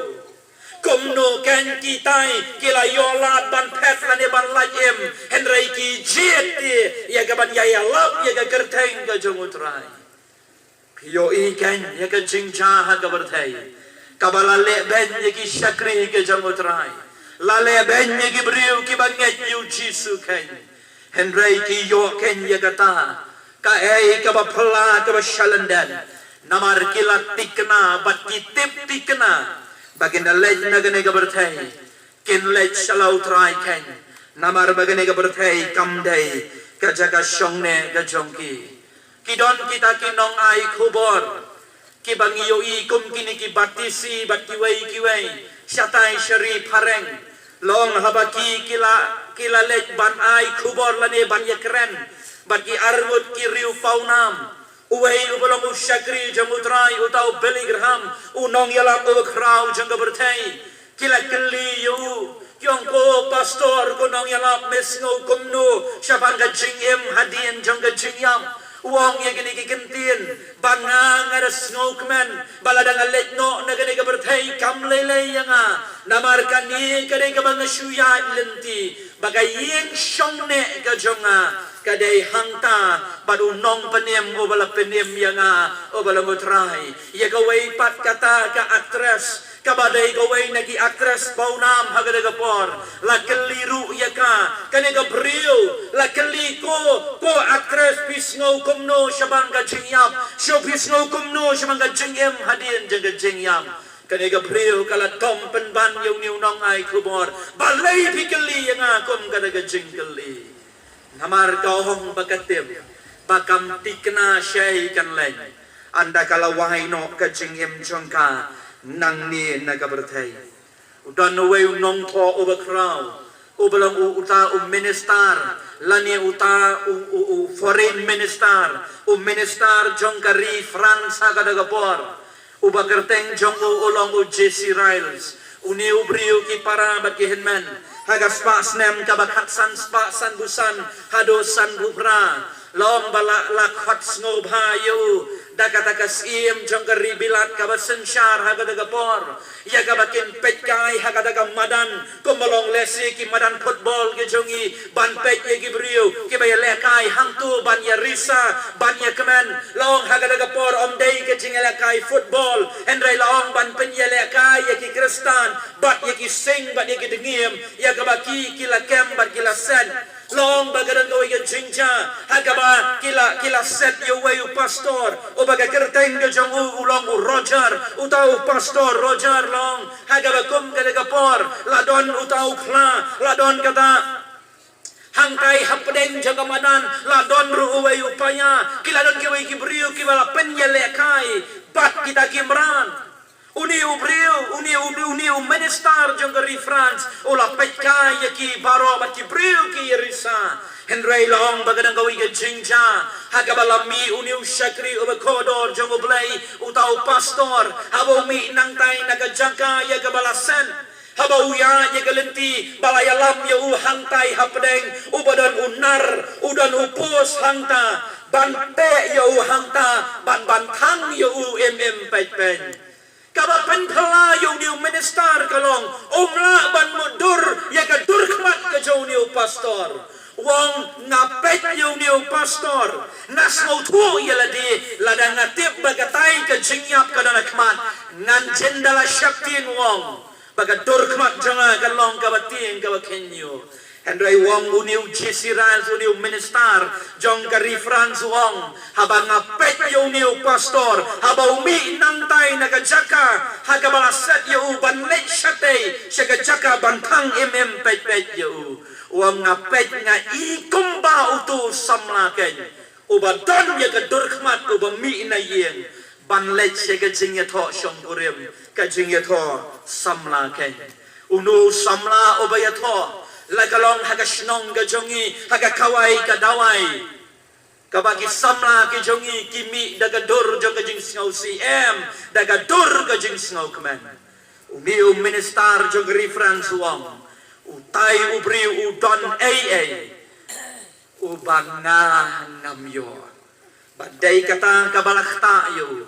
Kumno keiñ kitai ki la ïoh lad ban phet lane ban lait im, hynrei ki jied te ïa ka ban ïa ïalap ïa ka kyrteng ka jong U Trai? Phi ïohi keiñ ïa ka jingjia ha ka pyrthei kaba la lehbeiñ ïa ki shakri ka jong U Trai, la lehbeiñ ïa ki briew kiba ngeit ïa U Jisu keiñ. Hynrei ki ïoh keiñ ïa kata kaei kaba phylla, kaba shalyndet, namar ki la tikna bad ki tip tikna ba kin da leit na kane ka pyrthei, kin leit sha la U Trai keiñ, namar ba kane ka pyrthei kam dei ka jaka shong neh ka jong ki. Ki don kita ki nongai khubor kiba ngi ïohi kum kine ki Batisi bad kiwei kiwei shatai sha ri phareng. Long haba ki, ki la, ki la leit ban ai khubor lane ban ïakren bad ki arngut ki riew pawnam. Uwei uba long u shakri jong U Trai, uta u Billy Graham, u nongïalap uba khraw jong ka pyrthei. Ki la kylli ïa u, ki ong, ko pastor, ko nongïalap, me sngew kumno shaphang ka jingim hadien jong ka jingïap? U ong ïa kine ki kyntien, ba nga, nga da sngewkmen ba lada nga leit noh na kane ka pyrthei kam lei lei ïa nga, namar kane ka dei kaba nga shu ïaid lynti, ba ka ïing shong neh ka jong nga ka dei hangta bad u nongpynim uba la pynim ïa nga, uba long U Trai. Ïa kawei pat kata ka actress, kaba dei kawei na ki actress pawnam ha kata ka por, la kylli ruh ïa ka, kane ka briew, la kylli, ko, ko actress, phi sngew kumno shaphang ka jingïap? Shu phi sngew kumno shaphang ka jingim hadien jong ka jingïap? Kane ka briew ka la dom pynban ïa une u nongai khubor, balei phi kylli ïa nga kum kata ka jingkylli? Namar ka ong ba ka tip ba kam tikna shaei kan leit, ynda ka la wai noh ka jingim jong ka nangne na ka pyrthei. U don uwei u nongthoh uba khraw, uba long u, uta u minister, lane uta u, u, u foreign minister, u minister jong ka ri France ha kata ka por. Uba kyrteng jong u u long u J C Ryle. Une u briew, ki para bad ki hynmen, ha ka spah snem kaba khatsan spah sanphew san haduh sanphew phra, Long ba la, la khot sngewbha ïa u da kata ka syiem jong ka ri Bilat kaba synshar ha kata ka por, ïa kaba kin peit kai ha kata ka madan, kumba long lehse ki madan football ki jong ngi, ban peit ïa ki briew kiba ïalehkai hangto ban ïarisa, ban ïakmen. Long ha kata ka por ym dei ka jingïalehkai football, hynrei long ban pynïalehkai ïa ki Khristan bad ïa ki sing bad ïa ki dngiem, ïa kaba ki, ki la kem bad ki la set. Long ba ka don kawei ka jingjia ha kaba ki la, ki la set ïa uwei u pastor, uba ka kyrteng ka jong u u long u Roger. Uta u pastor Roger long ha kaba kum kata ka por la don uta u khla, la don kata hangtai hapdeng jong ka madan la don ruh uwei u paia. Ki la don kiwei ki briew kiba la pynïalehkai bad kita ki mrad. Une u briew, une u, une u minister jong ka ri France u la peit kai ïa ki baroh bad ki briew ki ïarisa. Hynrei long ba ka don kawei ka jingjia ha kaba la mih une u shakri uba kordor jong U Blei, uta u pastor, haba u mih nangtai na ka jaka ïa kaba la set. Haba u ïaid ïa ka lynti ba la ïalam ïa u hangtai hapdeng, uba don u nar, u don u post hangta ban teh ïa u hangta, ban, ban thang ïa u im im peit peit. Kaba pynphylla ïa une u minister ka long um lah ban mutdur ïa ka dur khmat ka jong une u pastor. U ong, nga peit ïa une u pastor, nga sngewthuh ïa lade, lada nga tip ba katai ka jingïap ka don ha khmat, ngan jin da la sheptieng, u ong, ba ka dur khmat jong nga ka long kaba tieng kaba kheiñ. Hynrei u ong une u J C Ryle, une u minister jong ka ri France, u ong, haba nga peit ïa une u pastor haba u mih nangtai na ka jaka ha kaba la set ïa u ban leit shatei sha ka jaka ban thang im im peit peit ïa u, u ong, nga peit, nga i kumba uto u samla keiñ uba don ïa ka dur khmat uba mih na ïing ban leit sha ka jingïathoh shongkurim, ka jingïathoh samla keiñ. Uno u samla uba ïathoh la ka long ha ka shnong ka jong ngi, ha ka Khawai Khadawai, kaba ki samla ki jong ngi ki mih da ka dur jong ka jingsngewsih, em, da ka dur ka jingsngewkmen. Une u minister jong ka ri France u ong, utai u briew u don ei ei uba nga ngam ïoh. Bad dei kata kaba la ktah ïa u,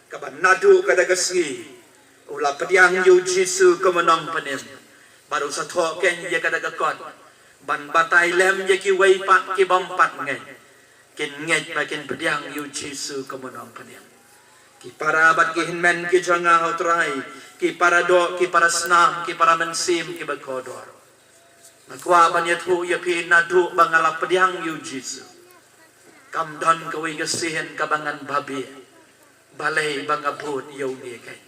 kaba naduh kata ka sngi u la pdiang ïa u Jisu kum u nongpynim, bad u sa thoh keiñ ïa kata ka kot ban batai lem ïa kiwei pat ki bym pat ngeit, kin ngeit ba kin pdiang ïa u Jisu kum u nongpynim. Ki para bad ki hynmen ki jong nga ha U Trai, ki para doh, ki para snam, ki para mynsiem kiba kordor, nga kwah ban ïathuh ïa phi, naduh ba nga la pdiang ïa u Jisu, kam don kawei ka sien kaba ngan babe balei ba nga bud ïa une keiñ.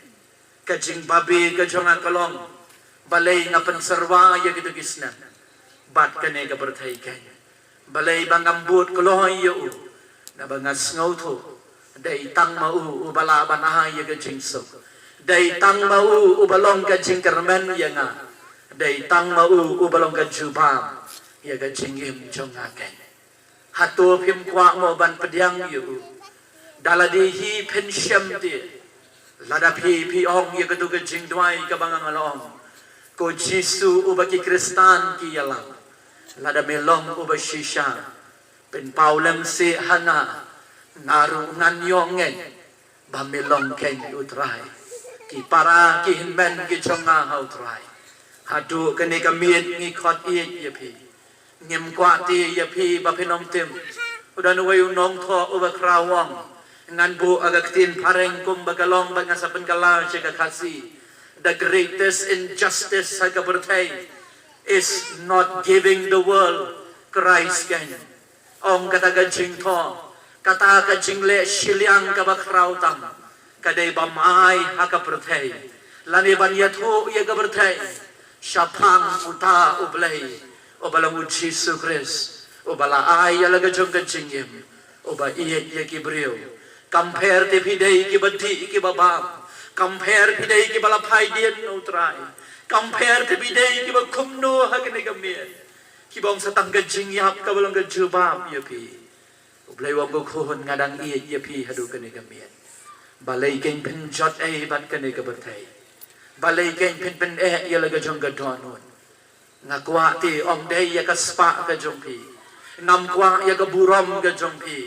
Ka jingbabe ka jong nga ka long, balei nga pynsyrwa ïa kito ki snem bad kane ka pyrthei keiñ. Balei ba ngam bud kloi ïa u? Naba nga sngewthuh dei tang ma u uba lah ban ai ïa ka jingsuk. Dei tang ma u uba long ka jingkyrmen ïa nga. Dei tang ma u uba long ka jubab ïa ka jingim jong nga keiñ. Hato phim kwah mo ban pdiang ïa u? Da lade hi phin shem te. Lada phi, phi ong ïa katu ka jingduwai kaba nga nga la ong, ko Jisu uba ki Khristan ki ïalam, lada me long uba shisha, pynpaw lem seh ha nga, nga ruh ngan ïoh ngeit ba me long keiñ U Trai. Ki para ki hynmen ki jong nga ha U Trai, haduh kane ka miet ngi khot ïeit ïa phi. Ngim kwah te ïa phi ba phin ym tim. U don uwei u nongthoh uba khraw u ong, ngan buh ha ka ktien phareng kumba ka long bad ngan sa pynkylla sha ka Khasi. The greatest injustice ha ka pyrthei is not giving the world Christ keiñ. Ong kata ka jingthoh, kata ka jingleh shiliang kaba khraw tam ka dei bym ai ha ka pyrthei lane ban ïathuh ïa ka pyrthei shaphang uta U Blei uba long U Jisu Khrist, uba la ai ïa la ka jong ka jingim, uba ïeit ïa ki briew. Kam pher te phi dei kiba dih kiba bam, kam pher phi dei kiba la phai dien na U Trai, kam pher te phi dei kiba kumno ha kane ka miet, kiba ong sa tang ka jingïap kaba long ka jubab ïa phi. U Blei u ong, ko khun, nga dang ïeit ïa phi haduh kane ka miet. Balei keiñ phin jot ei bad kane ka pyrthei? Balei keiñ phin pyneh ïa la ka jong ka dohnud? Nga kwah te ym dei ïa ka spah ka jong phi, Ngam kwah ïa ka burom ka jong phi.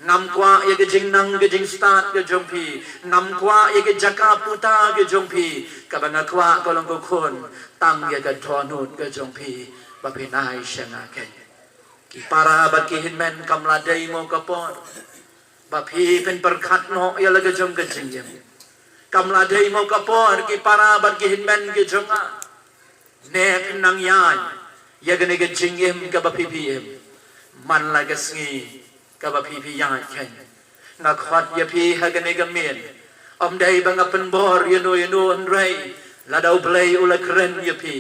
Ngam kwah ïa ka jingnang ka jingstad ka jong phi. Ngam kwah ïa ka jaka puta ka jong phi. Kaba nga kwah, ko long ko khun, tang ïa ka dohnud ka jong phi ba phin ai sha nga keiñ. Ki para bad ki hynmen, kam la dei mo ka por ba phi phin pyrkhat noh ïa la ka jong ka jingim. Kam la dei mo ka por, ki para bad ki hynmen ki jong nga, ne phin nang ïaid ïa kane ka jingim kaba phi phi im. Man la ka sngi kaba phi phi ïaid keiñ. Nga khot ïa phi ha kane ka miet. Ym dei ba nga pynbor ïano ïano, hynrei lada U Blei u la kren ïa phi,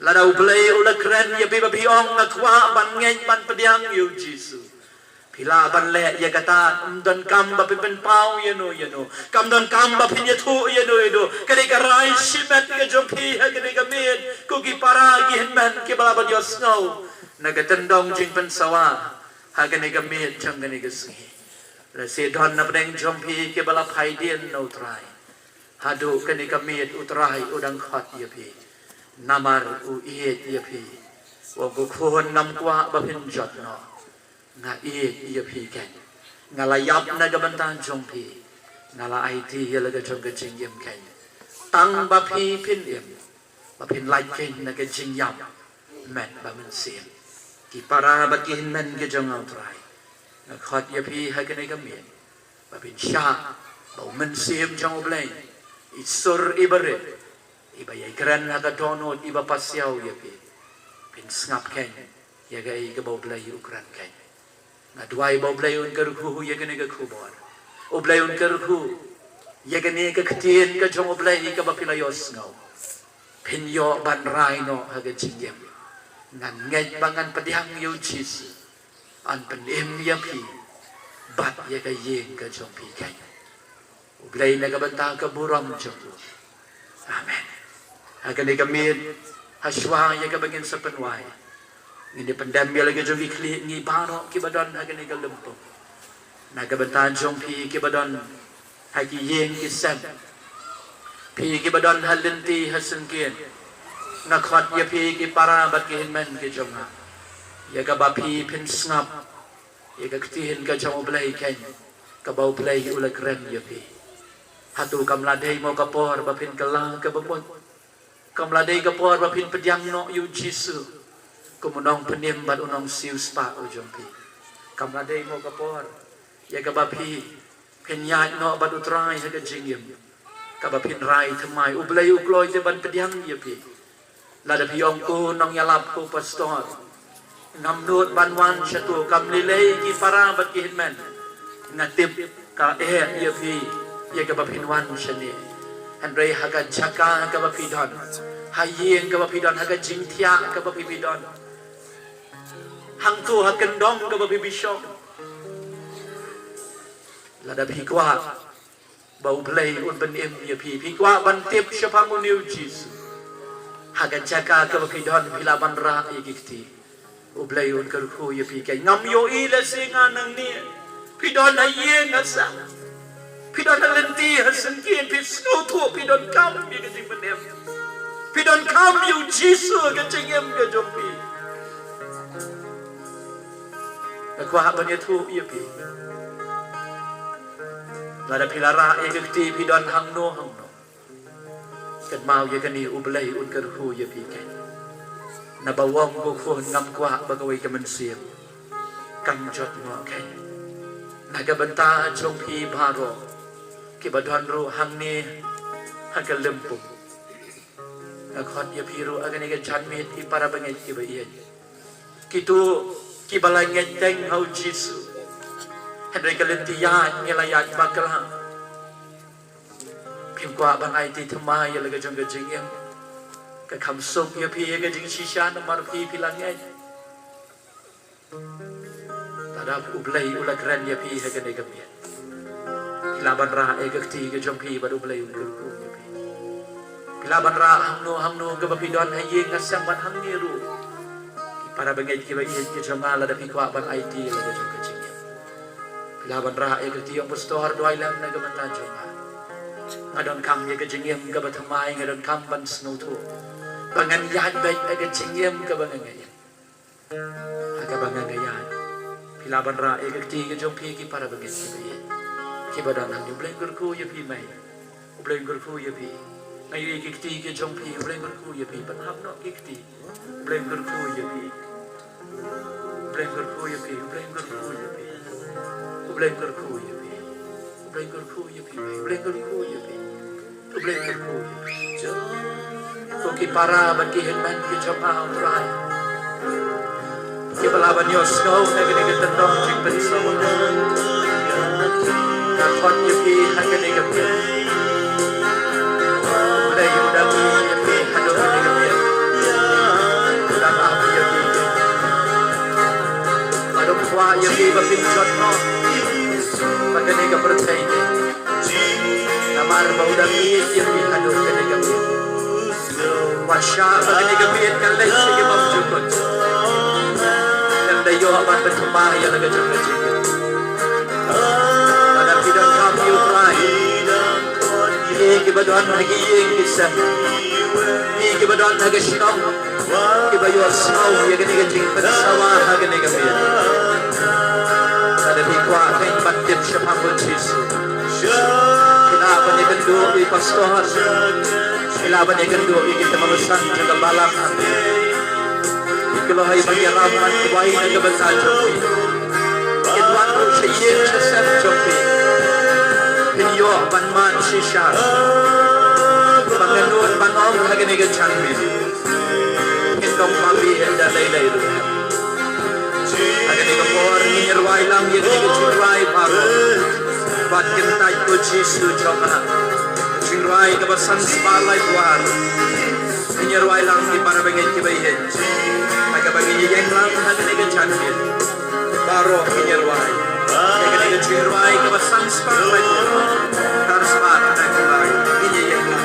lada U Blei u la kren ïa phi ba phi ong, nga kwah ban ngeit ban pdiang ïa U Jisu, phi lah ban leh ïa kata. Ym donkam ba phi pynpaw ïano ïano. Kam donkam ba phin ïathuh ïano ïano. Ka dei ka rai shimet ka jong phi ha kane ka miet, ko ki para ki hynmen kiba lah ban ïohsngew na ka tyndong jingpynsawa ha kane ka miet jong kane ka sngi. Lehse don na pdeng jong phi kiba la phai dien na U Trai. Haduh kane ka miet U Trai u dang khot ïa phi. Namar u ïeit ïa phi. U ong, ko khun, ngam kwah ba phin jot noh. Nga ïeit ïa phi keiñ. Nga la ïap na ka bynta jong phi. Nga la aiti ïa la ka jong ka jingim keiñ. Tang ba phi phin im, ba phin lait keiñ na ka jingïap met ba mynsiem. Ki para bad ki hynmen ki jong nga, U Trai, nga khot ïa phi ha kane ka miet ba phin shah ba U Mynsiem jong U Blei, i sur iba rit, iba ïai kren ha ka dohnud, iba pasiaw ïa phi, phin sngap keiñ ïa kaei kaba U Blei u kren keiñ. Nga duwai ba U Blei un kyrkhu ïa kane ka khubor. U Blei un kyrkhu ïa kane ka ktien ka jong U Blei kaba phi la ïohsngew. Phin ïoh ban rai noh ha ka jingim. Ngan ngeit ba ngan pdiang ïa U Jisu, yn pynim ïa phi bad ïa ka ïing ka jong phi keiñ. U Blei na ka bynta ka burom jong u. Amen. Ha kane ka miet, ha shuwa ïa kaba ngin sa pynwai, ngin ïa pyndem ïa la ka jong ki khlieh ngi baroh kiba don ha kane ka lympung. Na ka bynta jong phi kiba don ha ki ïing ki sem, phi kiba don ha lynti ha syngkien, nga khot ïa phi, ki para bad ki hynmen ki jong nga, ïa kaba phi phin sngap ïa ka ktien ka jong U Blei keiñ, kaba U Blei u la kren ïa phi. Hato kam la dei mo ka por ba phin kylla kaba mut? Kam la dei ka por ba phin pdiang noh ïa U Jisu kum u Nongpynim bad u Nongsiewspah u jong phi? Kam la dei mo ka por ïa kaba phi phin ïaid noh bad U Trai ha ka jingim, kaba phin rai thymmai, U Blei u kloi te ban pdiang ïa phi? Lada phi ong, ko nongïalap, ko pastor, ngam nud ban wan shato. Kam lei lei, ki para bad ki hynmen, nga tip ka eh ïa phi ïa kaba phin wan shane. Hynrei ha ka jaka kaba phi don, ha ïing kaba phi don, ha ka jingthiah kaba phi phi don, hangto ha kyndong kaba phi phi shong, lada phi kwah ba U Blei un pynim ïa phi, phi kwah ban tip shaphang une U Jisu, ha ka jaka kaba phi don, phi lah ban rah ïa ki kti. U Blei un kyrkhu ïa phi keiñ. Ngam ïohi lehse nga nangne, phi don ha ïing ha sem, phi don ha lynti ha syngkien, phi sngewthuh phi donkam ïa ka jingpynim, phi donkam ïa U Jisu ha ka jingim ka jong phi. Nga kwah ban ïathuh ïa phi, lada phi la rah ïa ka kti, phi don hangno hangno, kynmaw ïa kane, U Blei un kyrkhu ïa phi keiñ. Naba u ong, ko khun, ngam kwah ba kawei ka mynsiem kan jot noh keiñ. Na ka bynta jong phi baroh kiba don ruh hangne ha ka lympung, nga khot ïa phi ruh ha kane ka janmiet, ki para bangeit kiba ïeit, kito kiba la ngeit teng ha U Jisu, hynrei ka lynti ïaid ngi la ïaid bakla. Phim kwah ban aiti thymmai ïa la ka jong ka jingim. Ka kham suk ïa phi ïa ka jingshisha namar phi phi la ngeit. Lada U Blei u la kren ïa phi ha kane ka miet, phi lah ban rah ïa ka kti ka jong phi bad U Blei un kyrkhu ïa phi. Phi lah ban rah hangno hangno kaba phi don, ha ïing ha sem bad hangne ruh. Ki para bangeit kiba ïeit ki jong nga, lada phi kwah ban aiti ïa la ka jong ka jingim, phi lah ban rah ïa ka kti, ong, pastor, duwai lem na ka bynta jong nga. Nga donkam ïa ka jingim kaba thymmai, nga donkam ban sngewthuh ba ngan ïaid beit ha ka jingim kaba nga ngeit, ha kaba nga ngeit. Phi lah ban rah ïa ka kti ka jong phi ki para bangeit kiba ïeit, kiba don hangne. U Blei un kyrkhu ïa phi mei. U Blei un kyrkhu ïa phi. Nga ïohi ïa ki kti ki jong phi, U Blei un kyrkhu ïa phi. Pynhap noh ki kti. U Blei un kyrkhu ïa phi. U Blei un kyrkhu ïa phi. U Blei un kyrkhu ïa phi. U Blei un kyrkhu ïa phi. U Blei un kyrkhu ïa phi mei. U Blei un kyrkhu ïa phi. U Blei un kyrkhu ïa phi. Ko ki para bad ki hynmen ki jong nga, U Trai, kiba lah ban ïohsngew na kane ka tyndong jingpynsawa. Nga khot ïa phi ha kane ka miet. U Blei u dang ïeit ïa phi haduh kane ka miet. U dang ap ïa phi. Bad u kwah ïa phi ba phin jot noh na kane ka pyrthei. Namar ba u dang ïeit ïa phi haduh kane ka miet. Wat shah ba kane ka miet kan leit sha ki bymjukut. Kan da ïoh ban pynthymmai ïa la ka jong ka jingim. Lada phi donkam ïa U Trai, phi kiba don ha ki ïing ki sem, phi kiba don ha ka shnong, kiba ïohsngew ïa kane ka jingpynsawa ha kane ka miet. Lada phi kwah, phin ban tip shaphang U Jisu. Phi lah ban ïakynduh ïa i pastor. Phi lah ban ïakynduh ïa ki tymmen basan jong ka balang. Phi kloi ban ïarap ban duwai na ka bynta jong phi. Kin wan ruh sha ïing sha sem jong phi. Phin ïoh ban mad shisha. Ba ngin nud ban ong ha kane ka janmiet. Ngin ym babe hynda lei lei ruh. Ha kane ka por ngin ïa rwai lang ïa kane ka jingrwai baroh. Wat kyntait ko Jisu jong nga. Ka jingrwai kaba san spah laiphew ar. Ngin ïa rwai lang ki para bangeit kiba ïeit. Ha kaba ngin ïa ïeng lang ha kane ka janmiet. Baroh ngin ïa rwai ïa kane ka jingrwai kaba san spah laiphew ar. Kar spah khyndai phew lai. Ngin ïa ïeng lang.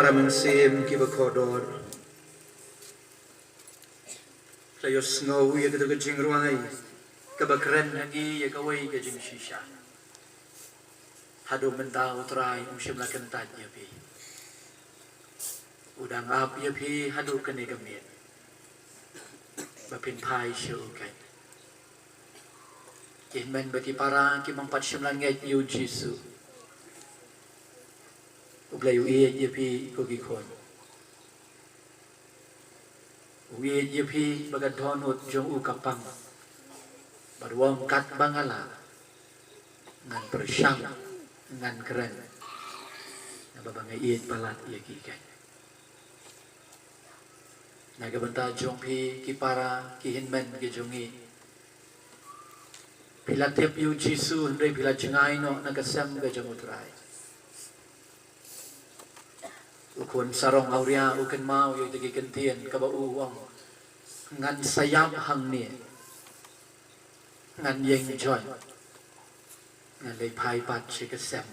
Ka mynsiem kiba kordor. La ïohsngew ïa kata ka jingrwai kaba kren ha ngi ïa kawei ka jingshisha. Haduh mynta U Trai um shym la kyntait ïa phi. U dang ap ïa phi haduh kane ka miet ba phin phai sha u keiñ. Ki hynmen bad ki para ki mynta pat shym la ngeit ïa U Jisu. U Blei u ïeit ïa phi ko ki khun. U ïeit ïa phi ba ka dohnud jong u ka pang. Bad u ong katba nga lah ngan pyrshang, ngan kren. Naba ba nga ïeit palat ïa ki keiñ. Na ka bynta jong phi ki para ki hynmen ki jong ngi. Phi la tip ïa U Jisu hynrei phi la jngai noh na ka sem ka jong U Trai. U khun sarong awria u kynmaw ïa kita ki kyntien kaba u ong, ngan sa ïap hangne, ngan ïeng join, ngan leit phai pat sha ka sem,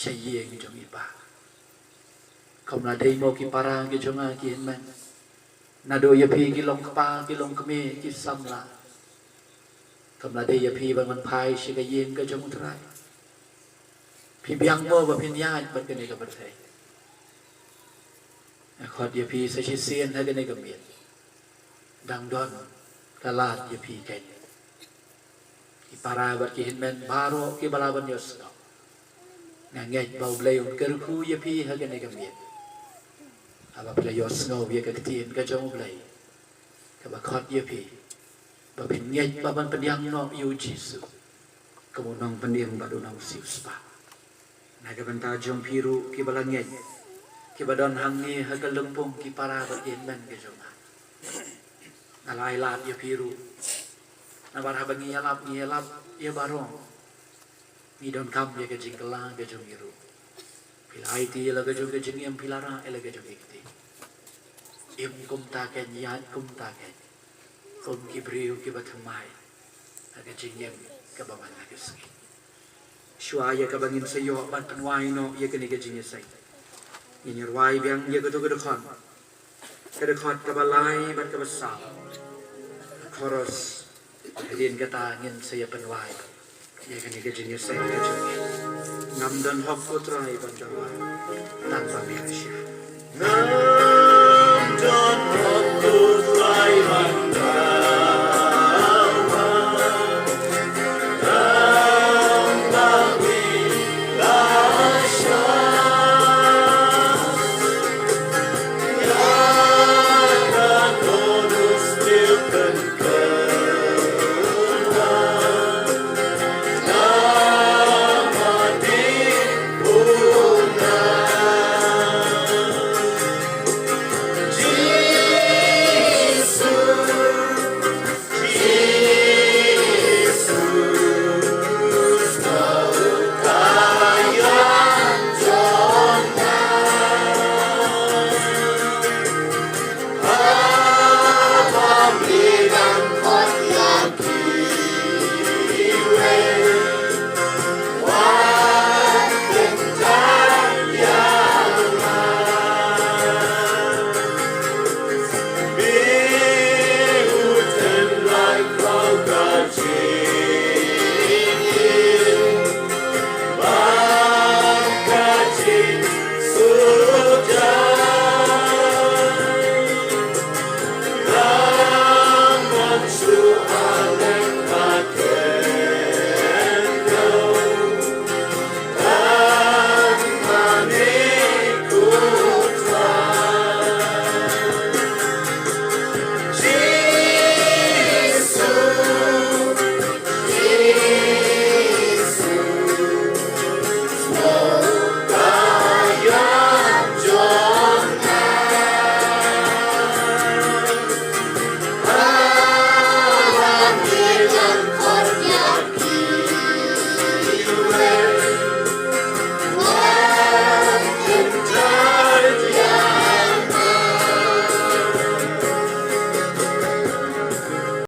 sha ïing jong i pa. Kam la dei mo ki para ki jong nga ki hynmen. Naduh ïa phi ki long kpa ki long kmie ki samla. Kam la dei ïa phi ban wan phai sha ka ïing ka jong U Trai. Phi biang mo ba phin ïaid bad kane ka pyrthei. Nga khot ïa phi sa shisien ha kane ka miet. Dang don ka lad ïa phi keiñ. Ki para bad ki hynmen baroh kiba la ban ïohsngew. Nga ngeit ba U Blei un kyrkhu ïa phi ha kane ka miet. Haba phi la ïohsngew ïa ka ktien ka jong U Blei kaba khot ïa phi ba phin ngeit ba ban pdiang noh ïa U Jisu kum u nongpynim bad u nongsiewspah. Na ka bynta jong phi ruh kiba la ngeit, kiba don hangne ha ka lympung ki para bad ki hynmen ka jong nga. Nga la ai lad ïa phi ruh. Namar haba ngi ïalap, ngi ïalap ïa baroh. Ngi donkam ïa ka jingkylla ka jong ngi ruh. Phi la aiti ïa la ka jong ka jingim, phi la rah ïa la ka jong ka kti. Im kumta keiñ, ïaid kumta keiñ. Kum ki briew kiba thymmai ha ka jingim kaba man la ka sngi. Shuwa ïa kaba ngin sa ïoh ban pynwai noh ïa kane ka jingïaseng, ngin ïa rwai biang ïa kato ka dkhot, ka dkhot kaba lai bad kaba saw. Ka chorus. Hadien kata ngin sa ïa pynwai ïa kane ka jingïaseng ka jong ngi. Ngam don hok ko Trai ban dawa tang ba me la shah. Ngam don hok ko Trai ban